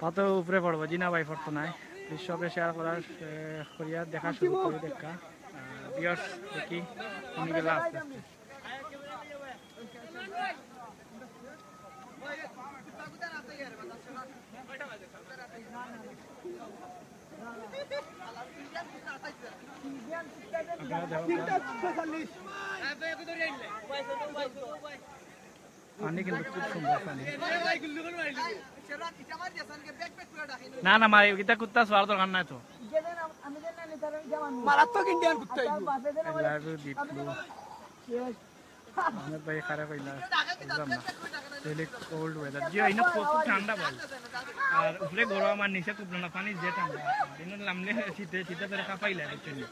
পাতো উপরে পড়বো, জি না ভাই, পড়তো নাই। প্লিজ সবরে শেয়ার করার, এ, করিয়া দেখার সুযোগ করি দেখা। ভিউয়ার্স, দেখি কোন গেলা আস্তে আস্তে। পানি কিন্তু খুব সুন্দর পানি। না, না, মারি, এটা কুত্তা শোয়ার দরকার নাই তো। মারাত্মক ইন্ডিয়ান কুত্তা। I love you, Deep Blue। আমার ভাই খারাপ হইলা, বুঝলাম না। Really cold weather। জি, এই না প্রচুর ঠান্ডা ভাই। আর উপরে গরম আর নিচে খুব না, পানি যে ঠান্ডা। দিন লামলে শীতে, শীতে ধরে কাঁপাইলা, বুঝছেন নি?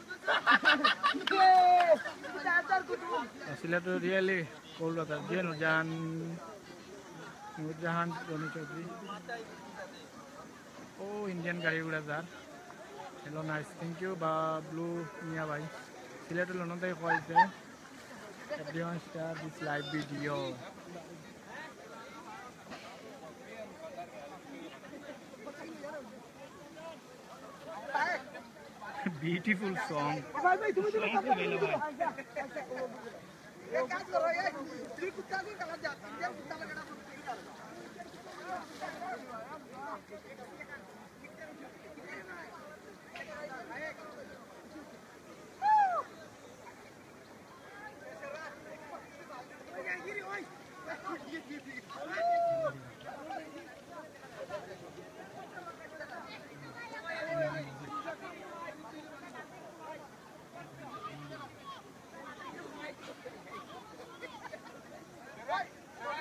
আসলে তো really cold weather। জি, নুরজাহান, নুরজাহান রনি চৌধুরী। ও, ইন্ডিয়ান গাড়ি ঘোড়া যার। Hello, nice, thank you, Bablu মিয়া ভাই। সিলেট লন্ডন থেকে কইছে। Everyone share this live video. Beautiful song।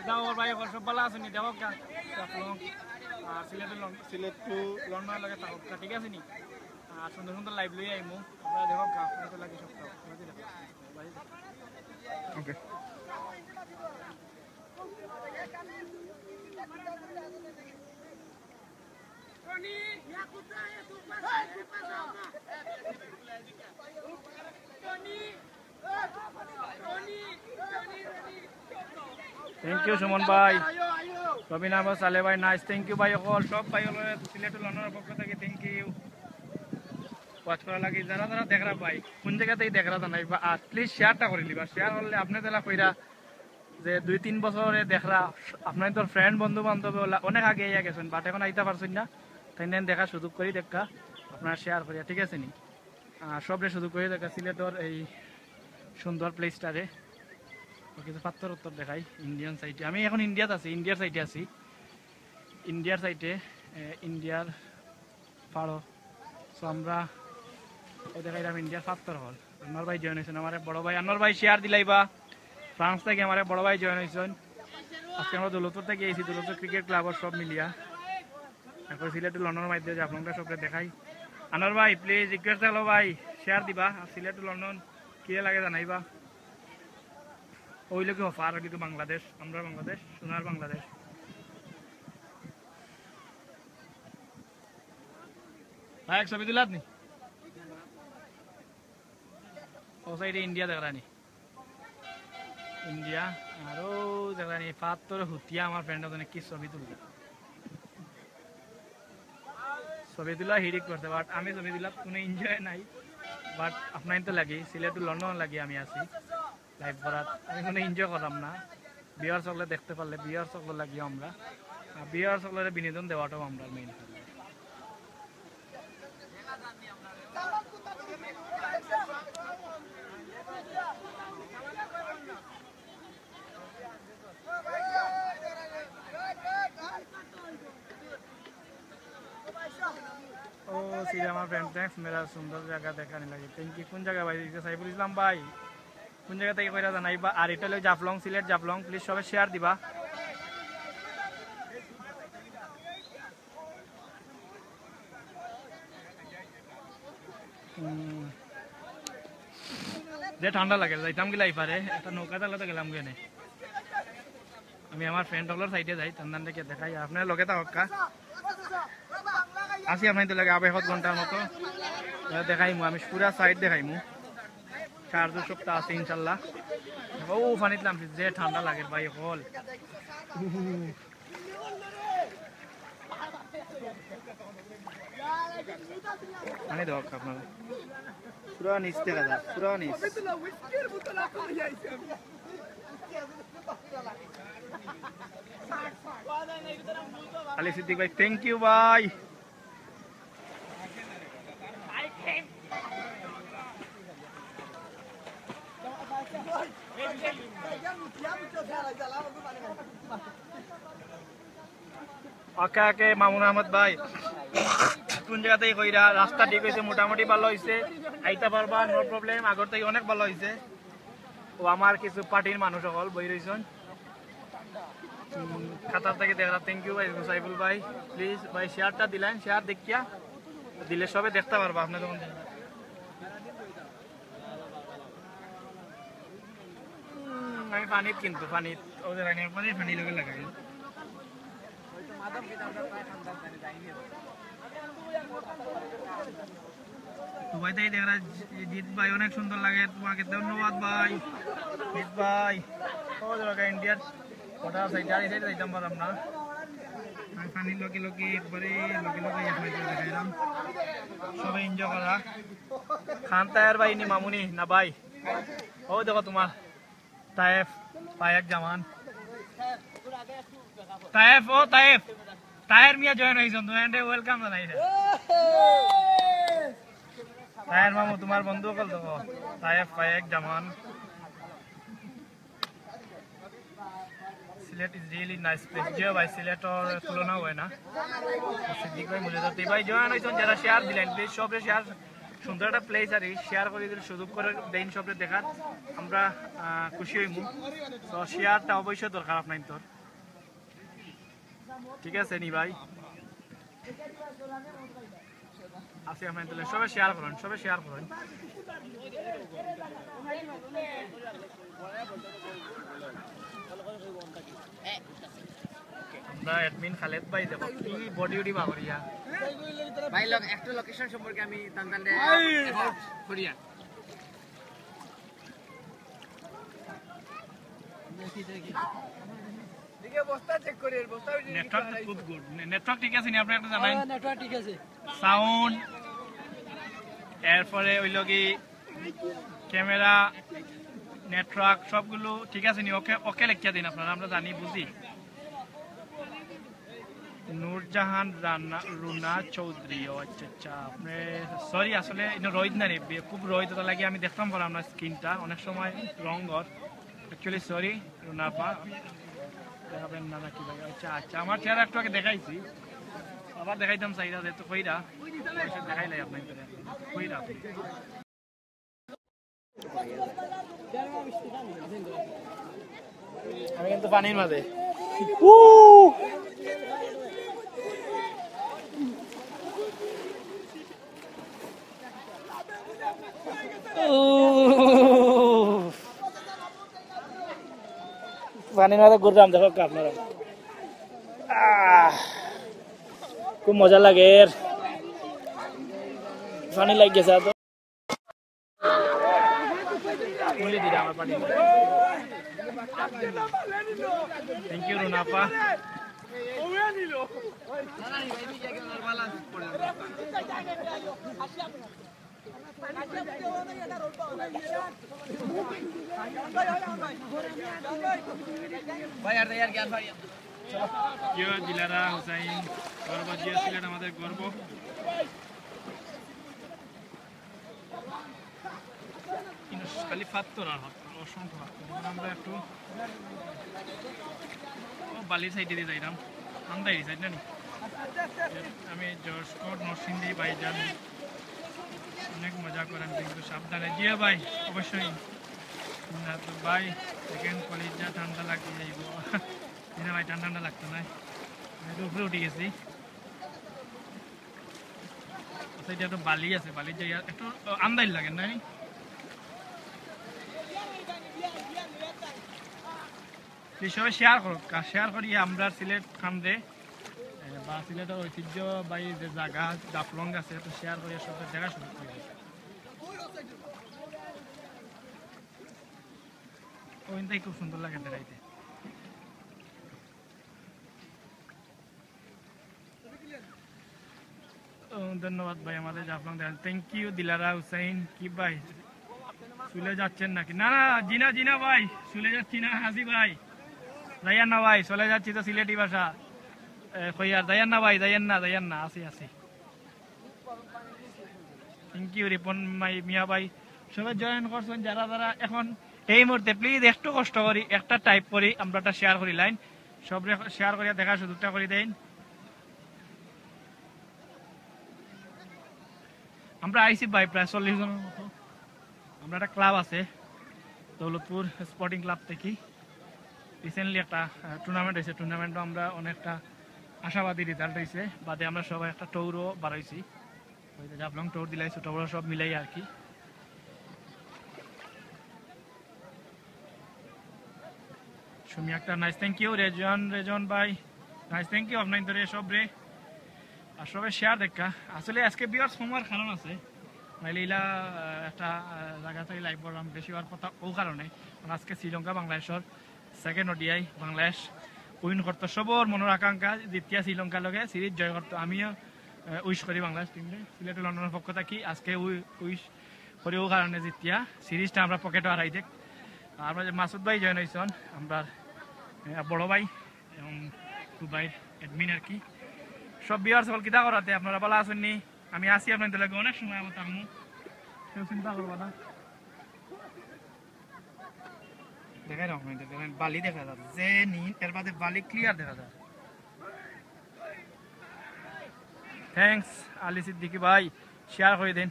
যাও, ওর ভাই, এখন সব ভালো আছো নি? দেখো কা, দেখো। আর সিলেট লন-, সিলেট টু লন্ডনের লগে থাকো কা, ঠিক আছে নি? আর সুন্দর সুন্দর লাইভ লই আইমু, আমরা দেখো কা, এই তো লাগে সব। ওকে। Thank you, সুমন ভাই। রবিন আহমদ সালে ভাই, nice, thank you ভাই অকল, সব ভাই অকল, সিলেট লন্ডনের পক্ষ থেকে thank you। Watch করার লাগি যারা যারা দেখরা ভাই, কোন জায়গাতেই দেখরা জানাই বা, আর please share টা করে নিবা, share করলে আপনি তারা কইরা যে দুই তিন বছরে দেখরা, আপনার তো friend বন্ধু বান্ধব ওলা অনেক আগে আইয়া গেছেন, but এখন আইতা পারছেন না, তাই নেন দেখার সুযোগ করি দেখা, আপনারা share করিয়া, ঠিক আছে নি? আর সবরে সুযোগ করি দেখা সিলেটর এই সুন্দর place টারে। ও কিছু পাত্তর উত্তর দেখাই ইন্ডিয়ান সাইডে। আমি এখন ইন্ডিয়াত আছি, ইন্ডিয়ার সাইডে আছি, ইন্ডিয়ার সাইডে, এ, ইন্ডিয়ার পাড়ো। So আমরা ও দেখাইলাম ইন্ডিয়ার পাত্তর হল। আনোয়ার ভাই জয়েন হয়েছেন, আমার এক বড় ভাই আনোয়ার ভাই, share দিলাইবা। ফ্রান্স থেকে আমার এক বড় ভাই জয়েন হয়েছেন। আজকে আমরা দৌলতপুর থেকে এসেছি, দৌলতপুর ক্রিকেট ক্লাবর সব মিলিয়া। এখন সিলেট টু লন্ডনের মাধ্যমে যে আপনারা সবকে দেখাই। আনোয়ার ভাই, please request হলো ভাই, share দিবা। আর সিলেট টু লন্ডন কি লাগে জানাইবা। ওই লোকে অফার, ওই লোকে বাংলাদেশ, আমরা বাংলাদেশ, সোনার বাংলাদেশ। ভাই, এক ছবি তুলাত নি? ও সাইডে ইন্ডিয়া দেখরানি, ইন্ডিয়া। আর ও দেখরানি, পাত্তর হুতিয়া আমার friend ওখানে কি ছবি তুলছে। ছবি তুলা হিডিক করছে, but আমি ছবি তুলাত কোনো enjoy নাই। But আপনার তো লাগি, সিলেট টু লন্ডন লাগি আমি আছি। Live করাত আমি কোনো enjoy করলাম না। ভিউয়ার্স অকলে দেখতে পারলে, ভিউয়ার্স অকলর লাগিও আমরা, ভিউয়ার্স অকলরে বিনোদন দেওয়াটাও আমরার মেইন। ও, সিলেট আমার ফ্রেন্ড, থ্যাঙ্কস, মেলা সুন্দর জাগা দেখানি লাগে। Thank you. কোন জাগা ভাই? এই যে সাইফুল ইসলাম ভাই, কোন জাগা থাকি কইরা জানাইবা? আর ইটা অইলো জাফলং, সিলেট জাফলং। প্লিজ সবে শেয়ার দিবা। হুম। যে ঠান্ডা লাগে, যাইতাম গিলা ইপারে, একটা নৌকা চালাতে গেলাম গেনে। আমি আমার ফ্রেন্ড অকলর সাইডে যাই, তান তানরে কে দেখাই, আপনারা লগে থাকউক্কা। আছি আপনাইনতর লগে আবে এক ঘন্টার মতো। দেখাইমু, আমি পুরা সাইড দেখাইমু। চার দুই সপ্তাহ আছে ইনশাল্লাহ। ও, পানিত লামছি, যে ঠান্ডা লাগে ভাই, হল। পানি দেওয়া আপনারা। পুরা নিচ দেখা যায়, পুরা নিচ। আলী সিদ্দিক ভাই, থ্যাংক ইউ ভাই। ওকে, ওকে, মামুন আহমদ ভাই, কোন জাগা থাকি কইরা? রাস্তা ঠিক অইছে, মোটামুটি ভালা অইছে, আইতা পারবা, নো প্রবলেম, আগর থাকি অনেক ভালা অইছে। ও, আমার কিছু পার্টির মানুষ অকল বই রইছইন। হুম, কাতার থাকি দেখরা, থ্যাংক ইউ ভাই, মুসাইফুল ভাই, প্লিজ ভাই শেয়ারটা দিলাইন, শেয়ার দেখিয়া দিলে সবে দেখতা পারবা আপনে যখন দেখবা। হুম, আমি পানিত কিন্তু, পানিত, ওদের আগে একবারে পানি লগে লাগাই। তো ভাই, তাই দেখরা, জিৎ ভাই, অনেক সুন্দর লাগে তোমাকে, ধন্যবাদ ভাই। জিৎ ভাই, ও দেখো ইন্ডিয়ার বর্ডার সাইড, আর এই সাইডে যাইতাম পারলাম না। আমি পানির লগে লগে একবারে লগে লগে আপনাদের দেখাইলাম। সবাই এনজয় করা। খান তায়ার ভাই নি মামুনি না ভাই? ও দেখো তোমার তায়েফ, ফায়েক জামান। তায়েফ, ও তায়েফ। তায়ের মিয়া জয়েন অইছইন, তুমি এন্ডে ওয়েলকাম জানাইরা। তায়ের মামু, তোমার বন্ধু অকল তো। তায়েফ, ফায়েক জামান। Sylhet is really nice place। জি ভাই, সিলেটর তুলনা হয় না। সিদ্দিক ভাই, মুজাহিদ ভাই জয়েন অইছইন, যারা শেয়ার দিলাইন, প্লিজ সবরে শেয়ার, সুন্দর একটা প্লেস আর শেয়ার করি দিলে সুযোগ করে দেইন সবরে দেখার, আমরা, আহ, খুশি হইমু। তো শেয়ারটা অবশ্যই দরকার আপনাইনতর, ঠিক আছে নি ভাই? আছি আপনাইনতর লগে, সবে শেয়ার করইন, সবে শেয়ার করইন। আমরা অ্যাডমিন খালেদ ভাই দেখো কি বডি উডি বাগরিয়া। ভাই, লোক, একটা লোকেশন সম্পর্কে আমি তান তানরে করিয়া। দেখি বস্তা চেক করি, বস্তা নেটওয়ার্ক তো খুব গুড। নে-, নেটওয়ার্ক ঠিক আছে নি? আপনি একটা জানাইন। হ্যাঁ, নেটওয়ার্ক ঠিক আছে। সাউন্ড, এরপরে অইলো কি ক্যামেরা, নেটওয়ার্ক সবগুলো ঠিক আছে নি? ওকে, ওকে লেখিয়া দিন আপনারা, আমরা জানি, বুঝি। নূরজাহান রানা, রুনা চৌধুরী, ও আচ্ছা, আচ্ছা, আপনি, সরি, আসলে ইনো রইদ না রে, বে-, খুব রইদ, ওটা লাগে আমি দেখতাম পারলাম না স্ক্রিনটা, অনেক সময় রং অর। Actually, সরি, রুনা আপা, দেখাবেন না নাকি ভাই? আচ্ছা, আচ্ছা, আমার চেহারা একটু আগে দেখাইছি, আবার দেখাইতাম চাইরা, যেহেতু কইরা, দেখাইলাই আপনাকে, কইরা। আমি কিন্তু পানির মাঝে। উ! উ! পানির মাঝে ঘুরলাম, দেখো আপনারা। আহ! খুব মজা লাগে এর। পানি লাগি গেছে তো। থ্যাংক ইউ, রুনা আপা। প্রিয় দিলারা হুসাইন, গর্ব জিয়া সিলেট আমাদের গর্ব। কিন্তু খালি পাথর আর পাথর, অসংখ্য পাথর। এখন আমরা একটু ও বালির সাইডে দিয়ে যাইলাম, আন্দাই সাইড না নি? আমি যশকোট, নরসিংদী, ভাইজান অনেক মজা করেন, কিন্তু সাবধানে। জিয়া ভাই, অবশ্যই। না তো ভাই, দেখেন কলিজা ঠান্ডা লাগি যাইব। জি না ভাই, ঠান্ডা ঠান্ডা লাগতো না, আমি তো উপরে উঠে গেছি। আচ্ছা, এটা একটু বালি আছে, বালির জায়গা একটু আন্দাজ লাগে না? এই সবাই শেয়ার করো, শেয়ার করি আমরা সিলেট খানরে, এ, বা সিলেটের ঐতিহ্যবাহী যে জায়গা জাফলং আছে, একটু শেয়ার করি, সব দেখা শুরু করি। ওইটাই খুব সুন্দর লাগে বেড়াইতে। ও, ধন্যবাদ ভাই, আমাদের জাফলং দেখান। থ্যাংক ইউ দিলারা হুসাইন। কি ভাই, চলে যাচ্ছেন নাকি? না, না, জি না, জি না ভাই, চলে যাচ্ছি না, আছি ভাই। যাইয়ার না ভাই, চলে যাচ্ছি তো সিলেটি ভাষা। এ, কইয়ার, যাইয়ার না ভাই, যাইয়ার না, যাইয়ার না, আছি, আছি। থ্যাংক ইউ রিপন মাই, মিয়া ভাই, সবে জয়েন করছেন যারা যারা এখন এই মুহূর্তে, প্লিজ একটু কষ্ট করি, একটা টাইপ করি, আমরা একটা শেয়ার করি লাইন, সবরে শেয়ার করিয়া দেখার সুযোগটা করি দেইন। আমরা আইছি ভাই প্রায় চল্লিশ জনের মতো। আমরা একটা ক্লাব আছে দৌলতপুর স্পোর্টিং ক্লাব থেকে, রিসেন্টলি একটা টুর্নামেন্ট হয়েছে, টুর্নামেন্টও আমরা অনেকটা আশাবাদী রেজাল্ট হয়েছে, বাদে আমরা সবাই একটা ট্যুরও বাড়াইছি। ওই যে জাফলং ট্যুর দিলাই, ছোটো বড়ো সব মিলাই আর কি। Sumi Akter, nice, thank you. Rezon, Rezon ভাই, নাইস, থ্যাংক ইউ আপনার ধরে সব রে। আর সবে শেয়ার দেখা, আসলে আজকে ভিউয়ার্স কমার কারণ আছে, নাইলে ইলা আহ, একটা আহ, জায়গা থেকে লাইভ করলাম বেশি হওয়ার কথা, ও কারণে। কারণ আজকে শ্রীলঙ্কা বাংলাদেশের সেকেন্ড ওডিআই, বাংলাদেশ উইন করতো, সবর মনের আকাঙ্ক্ষা জিতিয়া শ্রীলঙ্কার লগে সিরিজ জয় করতো। আমিও উইশ করি বাংলাদেশ টিমরে সিলেট লন্ডনের পক্ষ থাকি। আজকে উইশ করি ও কারণে জিতিয়া সিরিজটা আমরা পকেটও হারাই দেখ। আর আমরা যে মাসুদ ভাই জয়েন হয়েছেন, আমরা আহ, বড় ভাই এবং দুবাইর অ্যাডমিন আর কি। সব ভিউয়ার্স সকল কিতা করাতে, আপনারা ভালো আছেন নি? আমি আছি আপনাদের লগে, অনেক সময় আমার থাকবো, কেউ চিন্তা করবো না। দেখাই রাখো, এই দেখেন, বালি দেখা যার, যে নীল, এর বাদে বালি ক্লিয়ার দেখা যার। থ্যাঙ্কস আলী সিদ্দিকী ভাই, শেয়ার করে দিন।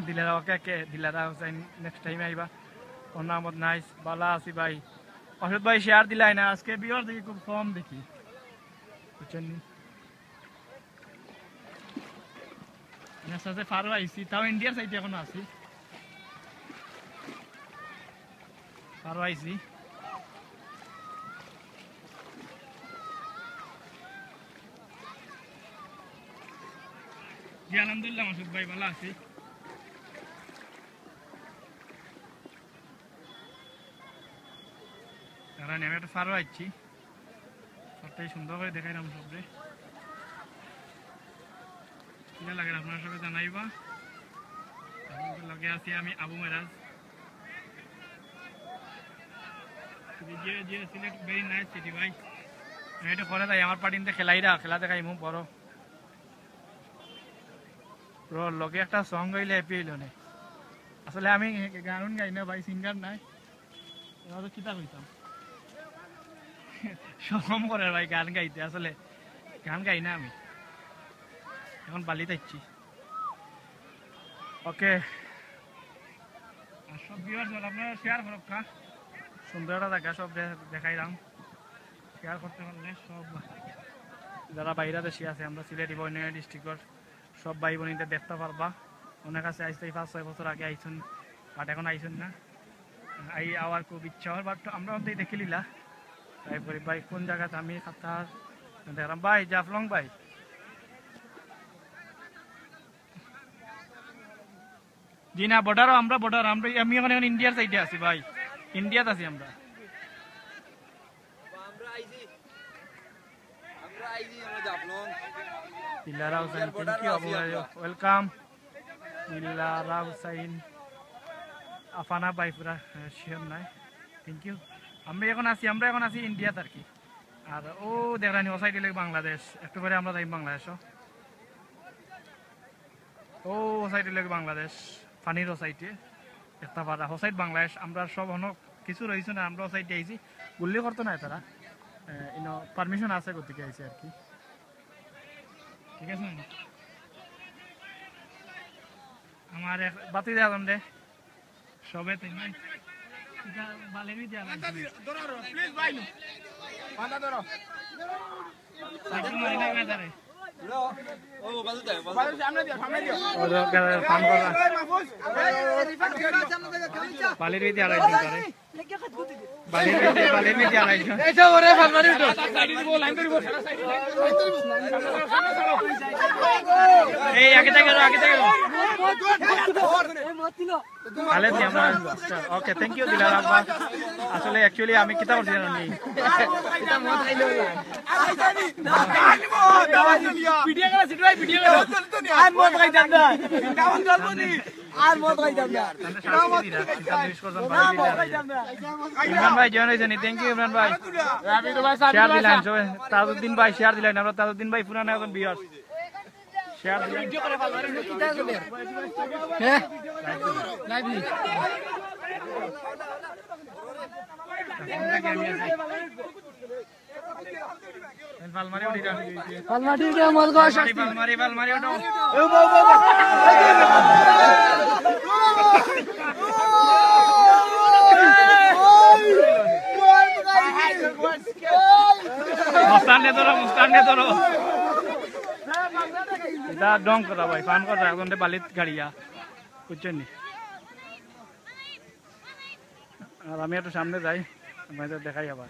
দিলারা ওকে কে, দিলারা হুসাইন, নেক্সট টাইম আইবা। ওর নাম নাইস, বালা আছি ভাই। অসুদ ভাই শেয়ার দিলাই না, আজকে ভিউয়ার দেখি খুব কম দেখি, বুঝছেন নি? আমি আস্তে আস্তে ফারো আইছি, তাও ইন্ডিয়ার সাইডে এখনো আছি। ফারো আইছি। জি, আলহামদুলিল্লাহ, মাসুদ ভাই, ভালো আছি। কারণ আমি একটা ফারো আইছি। সবটাই সুন্দর করে দেখাইলাম সবরে। কিলা লাগে আপনারা সবে জানাইবা। এখন তো লগে আছি আমি আবু মেরাজ। জি, জি, সিলেট very nice city ভাই। আমি এটা করে যাই, আমার পার্টিতে খেলাইরা, খেলা দেখাইমু বড়। ব্রো, লগে একটা সং গাইলে হ্যাপি হইল নে। আসলে আমি গান গাই না ভাই, সিঙ্গার নাই। এবার তো কিতা কইতাম? শরম করে ভাই গান গাইতে, আসলে গান গাই না আমি। এখন বালিত আইছি। ওকে। আর সব ভিউয়ার্স আপনারা শেয়ার করুক না। সুন্দর একটা জায়গা সব দে-, দেখাইলাম। শেয়ার করতে পারলে সব যারা বাইরে দেশে আছে, আমরা সিলেটি বা অন্যান্য ডিস্ট্রিক্টর সব ভাই বোনিতে দেখতে পারবা। অনেক আছে আইসতে পাঁচ ছয় বছর আগে আইছুন, বাট এখন আইছুন না। আই আওয়ার খুব ইচ্ছা হয়, বাট আমরা অন্তত দেখে নিলা। তাই করি ভাই কোন জায়গাতে আমি খাতার দেখলাম ভাই, জাফলং ভাই। জি না, বর্ডারও আমরা বর্ডার, আমরা, আমি এখন, এখন ইন্ডিয়ার সাইডে আছি ভাই, ইন্ডিয়াত আছি আমরা। আমরা আইছি, আমরা আইছি, আমরা জাফলং। দিলারা হোসেন, ইন্ডিয়ার বর্ডারও আছি আমরা। ওয়েলকাম। ইল্লারা হুসাইন, আফানা বাইফুরা, শিওর নাই। Thank you. আমরা এখন আছি, আমরা এখন আছি ইন্ডিয়াত আর কি। আর ও দেখরানি, ও সাইডে লাগে বাংলাদেশ, একটু পরে আমরা যাইমু বাংলাদেশও। ও, ও সাইডে লাগে বাংলাদেশ, পানির ও সাইডে একটা পাড়া, ও সাইড বাংলাদেশ। আমরা সব হনো কিছু রইছে না, আমরা ও সাইডে আইছি, গুল্লি করতো না তারা। এ, ইনো পারমিশন আছে, গতিকে আইছি আর কি। ঠিক আছে, আমার এক বাতি দেওয়া দে। সবে তাই নাই। এটা বালির ভিতরে আলাই। ধরো, ধরো, প্লিজ ভাই। বাধা ধরো। সাইকেল মারি না, না, ধরে। ও, বাজু দে, বাজু। বাজু, সামনে দিও, সামনে দিও। ও, তো, কে, ফান করা। এই, মাহফুজ। এই, এই, রিফাত, রিফাত, সামনে দিও। বালির ভিতরে আলাই দিন ধরে। বালির ভিতরে, বালির ভিতরে আলাই দিন। এই যে ওরে, ফান মারি উঠো। এই, আগে থেকে, আগে থেকে। এই, মত দিল। খালেদ নি আমরা, ওকে, থ্যাংক ইউ দিলার আব্বা। আসলে অ্যাকচুয়ালি আমি কিতা করছি জানো নি? ভিডিও করা, সিটু ভাই, ভিডিও করা। আর মদ খাইতাম না। আর মদ খাইতাম না। ইমরান ভাই জয়েন হইছে নি? থ্যাংক ইউ ইমরান ভাই। শেয়ার দিলাম সবাই। তাজউদ্দিন ভাই শেয়ার দিলাম। আমরা তাজউদ্দিন ভাই পুরানা এখন ভিউয়ার। শেয়ার দিলাম। হ্যাঁ? লাইভ নি? ফালমারি উঠি যান। ফালমারি উঠে মল গো, শাস্তি। ফালমারি, ফালমারি উঠো। এ বাবা, বাবা। মুস্তান নে ধরো, মুস্তান নে ধরো। এটা ডং করা ভাই, ফান করা, এখন বালিত গাড়িয়া, বুঝছেন নি? আর আমি একটু সামনে যাই, আপনাদের দেখাই আবার।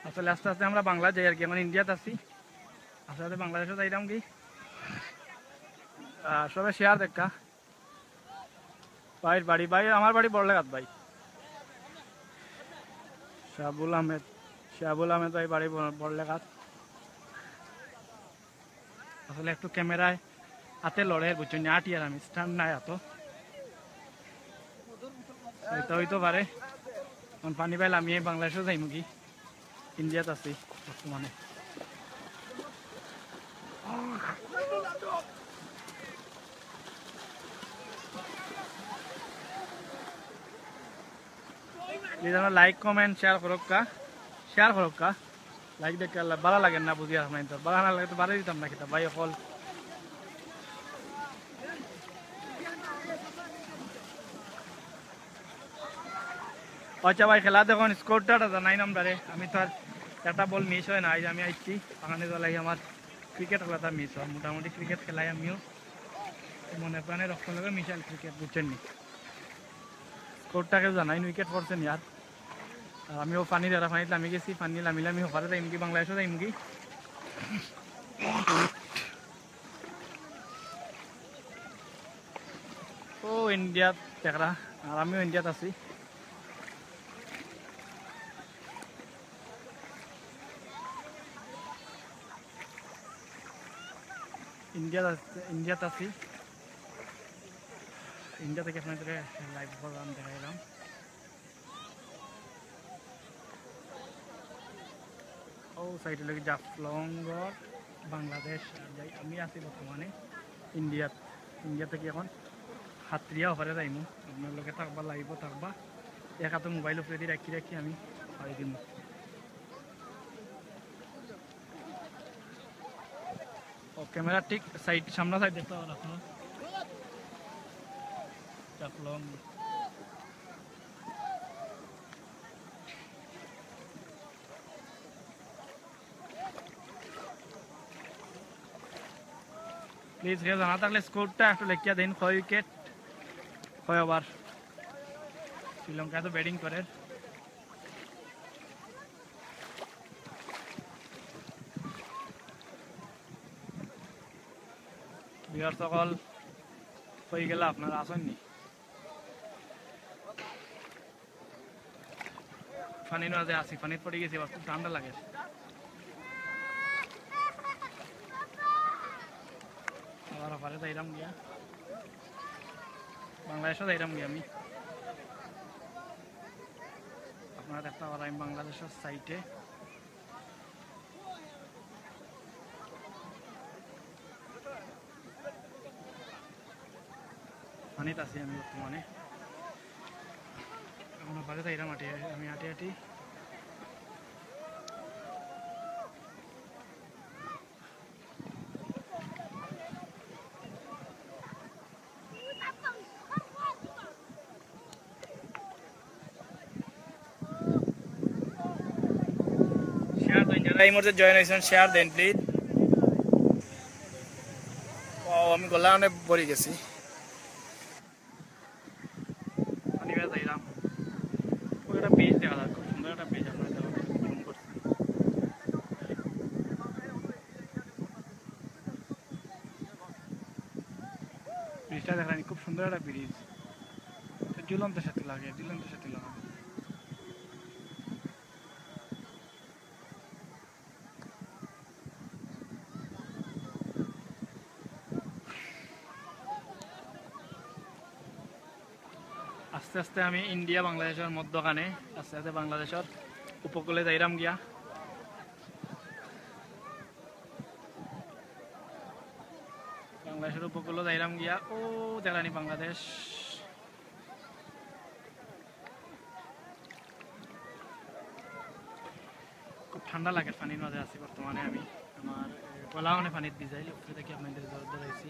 আসলে আস্তে আস্তে আমরা বাংলা যাই আর কি, এখন ইন্ডিয়াত আছি, আস্তে আস্তে বাংলাদেশও যাইতাম কি। আহ, সবাই শেয়ার দেখা। ভাইর বাড়ি, ভাই, আমার বাড়ি বড়লেখাত ভাই। শাহাবুল আহমেদ, শাহাবুল আহমেদ ভাই বাড়ি বড়-, বড়লেখাত। আসলে একটু ক্যামেরায় হাতে লড়ে, বুঝছেন নি, আটি আর আমি স্ট্যান্ড নাই এত। হইতে হইতে পারে। এখন পানি পাইলে আমি এই বাংলাদেশও যাইমু কি? ইন্ডিয়াত আছি বর্তমানে। প্লিজ আমরা লাইক, কমেন্ট, শেয়ার করুক্কা, শেয়ার করুক্কা। লাইক দেখতে আল্লাহ ভালা লাগে না, বুঝি আর নাই তো। ভালা না লাগে তো বাড়াই দিতাম না কিতা, ভাই অকল। আচ্ছা ভাই, খেলা দেখুন, স্কোরটা জানাই না আমরারে। আমি তো আর একটা বল মিস হয় না, আজ আমি আইছি, বাগানে জ্বালাই আমার ক্রিকেট খেলাটা মিস হয়। মোটামুটি ক্রিকেট খেলাই আমিও, মনে প্রাণে রক্ত লাগে মিশাল ক্রিকেট, বুঝছেন নি? স্কোরটা কেউ জানাই, উইকেট পড়ছে নি আর। আর আমিও পানি দেরা, পানিত লামি গেছি, পানি লামি লামি হপারে যাইমু কি, বাংলাদেশও যাইমু কি। ও ইন্ডিয়াত দেখরা, আর আমিও ইন্ডিয়াত আছি। ইন্ডিয়াত আছি, ইন্ডিয়াত আছি। ইন্ডিয়া থেকে আপনাদের লাইভ প্রোগ্রাম দেখাইলাম। ও সাইডে লাগে জাফলং, বাংলাদেশ। আর যাই, আমি আছি বর্তমানে ইন্ডিয়াত। ইন্ডিয়া থেকে এখন হাতরিয়া ওপারে যাইমু। আপনার লগে থাকবা, লাইভও থাকবা। এক হাতে মোবাইল উপরে দিয়ে রাখি রাখি আমি পাড়ি দিমু। ও ক্যামেরা ঠিক সাইড, সামনা সাইড দেখতে পারো আপনারা। জাফলং। প্লিজ কেউ জানা থাকলে স্কোরটা একটু লেখিয়া দিন, কয় উইকেট, কয় ওভার। শ্রীলঙ্কা তো ব্যাটিং করে। ভিউয়ার সকল, হয়ে গেল আপনারা আসেননি। পানির মাঝে আছি, পানিত পড়ি গেছি, আবার খুব ঠান্ডা লাগে। ওপারে যাইরাম গিয়া, বাংলাদেশো যাইরাম গিয়া আমি। আপনারা দেখতা পাররা আমি বাংলাদেশর সাইডে। পানিত আছি আমি বর্তমানে। এখন ওপারে যাইরাম আটি, আমি আটি আটি। শেয়ার দেন, যারা এই মুহূর্তে জয়েন হয়েছেন, শেয়ার দেন প্লিজ। ও, আমি গলা অনেক ভরি গেছি। পানি বেয়ে যাইলাম। ওই একটা ব্রিজ দেখা যায়, খুব সুন্দর একটা ব্রিজ, আপনারা দেখুন, জুম করছি। ব্রিজটা দেখেন, খুব সুন্দর একটা ব্রিজ। তো ঝুলন্ত সেতু লাগে, ঝুলন্ত সেতু লাগে। আস্তে আস্তে আমি ইন্ডিয়া বাংলাদেশর মধ্যখানে, আস্তে আস্তে বাংলাদেশর উপকূলে যাইরাম গিয়া। বাংলাদেশর উপকূলে যাইরাম গিয়া, ও দেখরানি বাংলাদেশ। খুব ঠান্ডা লাগে, পানির মাঝে আছি বর্তমানে আমি। আমার, এ, গলা মানে পানিত ভিজাইল, উপরে থাকি আপনাদের ধর-, ধরাইছি।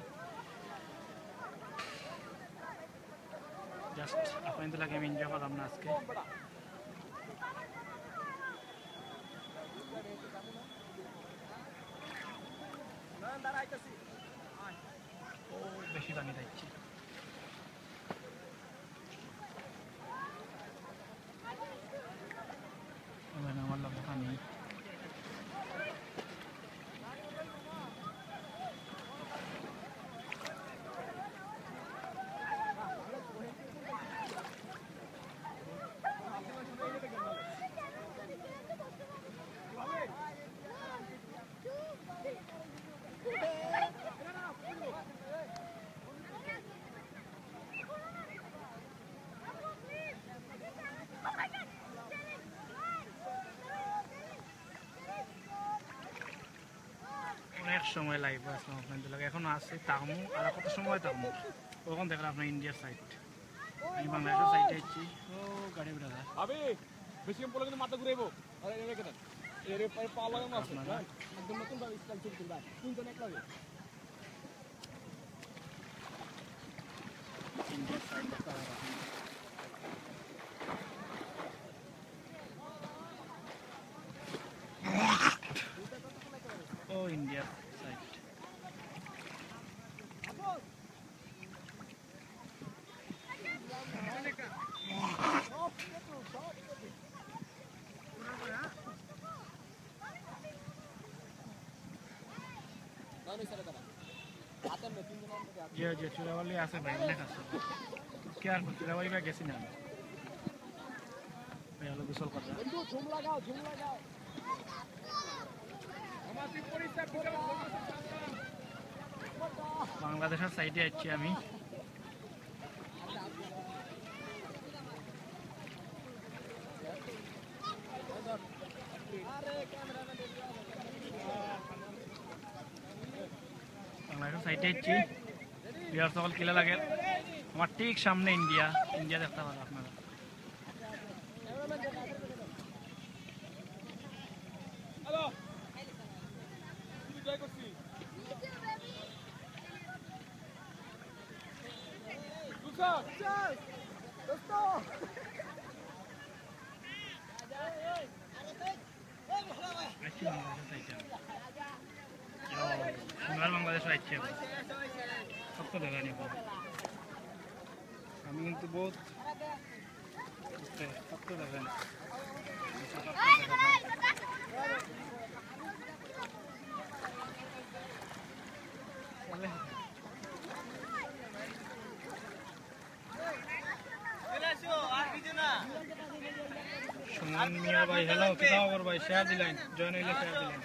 Just আপনাদের লাগে আমি এনজয় করলাম না আজকে। ও, বেশি পানি যাচ্ছে। আমার লগে পানি। অনেক সময় লাইভ আসলাম আপনাদের লগে, এখন আছি থাকমু, আর কত সময় থাকমু? ওখান দেখরা আপনার ইন্ডিয়ার সাইড, আমি বাংলাদেশর সাইডে আছি। ও, গাড়ি উঠা যায়। আবে, বেশি পড়লে কিন্তু মাথা ঘুরাইবো। আরে, এরে কেন? এরে পায়ে পা লাগানো আছে, আপনারা হ্যাঁ? একদম নতুন ভাবে স্টাইল শুরু করবা। তিনজন এক লাগে। ইন্ডিয়ার সাইড দেখতে হবে। ও, ইন্ডিয়ার সাইড। যে, যে, চুরাবালি আছে ভাই, অনেক আছে। কি আর করতে, চুরাবালি ভাই গেছি না। ভাই, হলো গোসল করতে। বাংলাদেশর সাইডে আছি আমি। বাংলাদেশর সাইডে আছি। বিহার সকল কিলা লাগে, আমার ঠিক সামনে ইন্ডিয়া, ইন্ডিয়া দেখতে পারো আপনারা। আইছি বাংলাদেশো আইছি আমি। ও, সুন্দর বাংলাদেশো আইছি আমি। সত্য দেখা নিব। আমি কিন্তু বহুত সত্য দেখা নিব। সুমন মিয়া ভাই, হ্যালো, কিতা খবর ভাই? শেয়ার দিলাইন, জয়েন হইলে শেয়ার দিলাইন।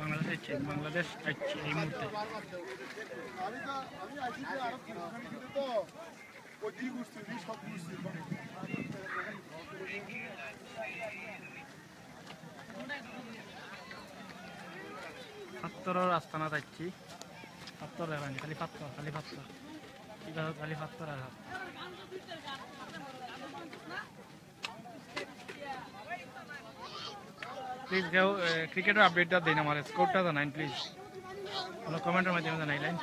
বাংলাদেশ আইছে, বাংলাদেশ আইছে এই মুহূর্তে। পাত্থরর আস্তানাত আইছি। পাত্থর দেখানি, খালি পাত্থর, খালি পাত্থর। কি কথা, খালি পাত্থর আর পাত্থর। প্লিজ কেউ, এ, ক্রিকেটর আপডেটটা দিন, আমার স্কোরটা জানাইন প্লিজ, কোনো কমেন্টের মাধ্যমে জানাইলেন।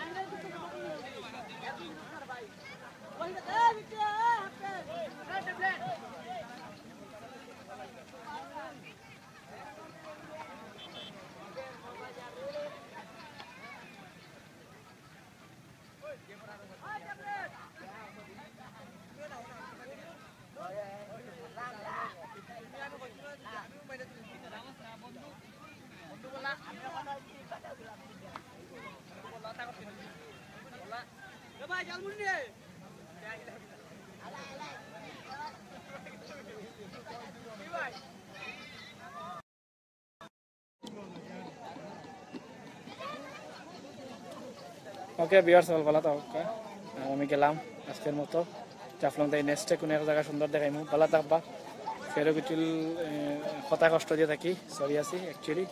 ওকে, ভিউয়ার্স, অকল ভালা থাকউক্কা। আর আমি গেলাম আজকের মতো। জাফলং থাকি নেক্সটে কুনু এক জাগা সুন্দর দেখাইমু। ভালা থাকবা। ফেরো কিছু, এ, কথা কষ্ট দিয়া থাকি, সরি আছি actually।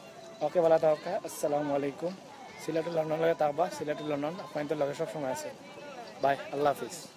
ওকে, ভালা থাকউক্কা। আসসালামু আলাইকুম। সিলেট টু লন্ডন লগে থাকবা, সিলেট টু লন্ডন আপনাইনতর লগে সব সময় আছে। বাই, আল্লাহ হাফিজ।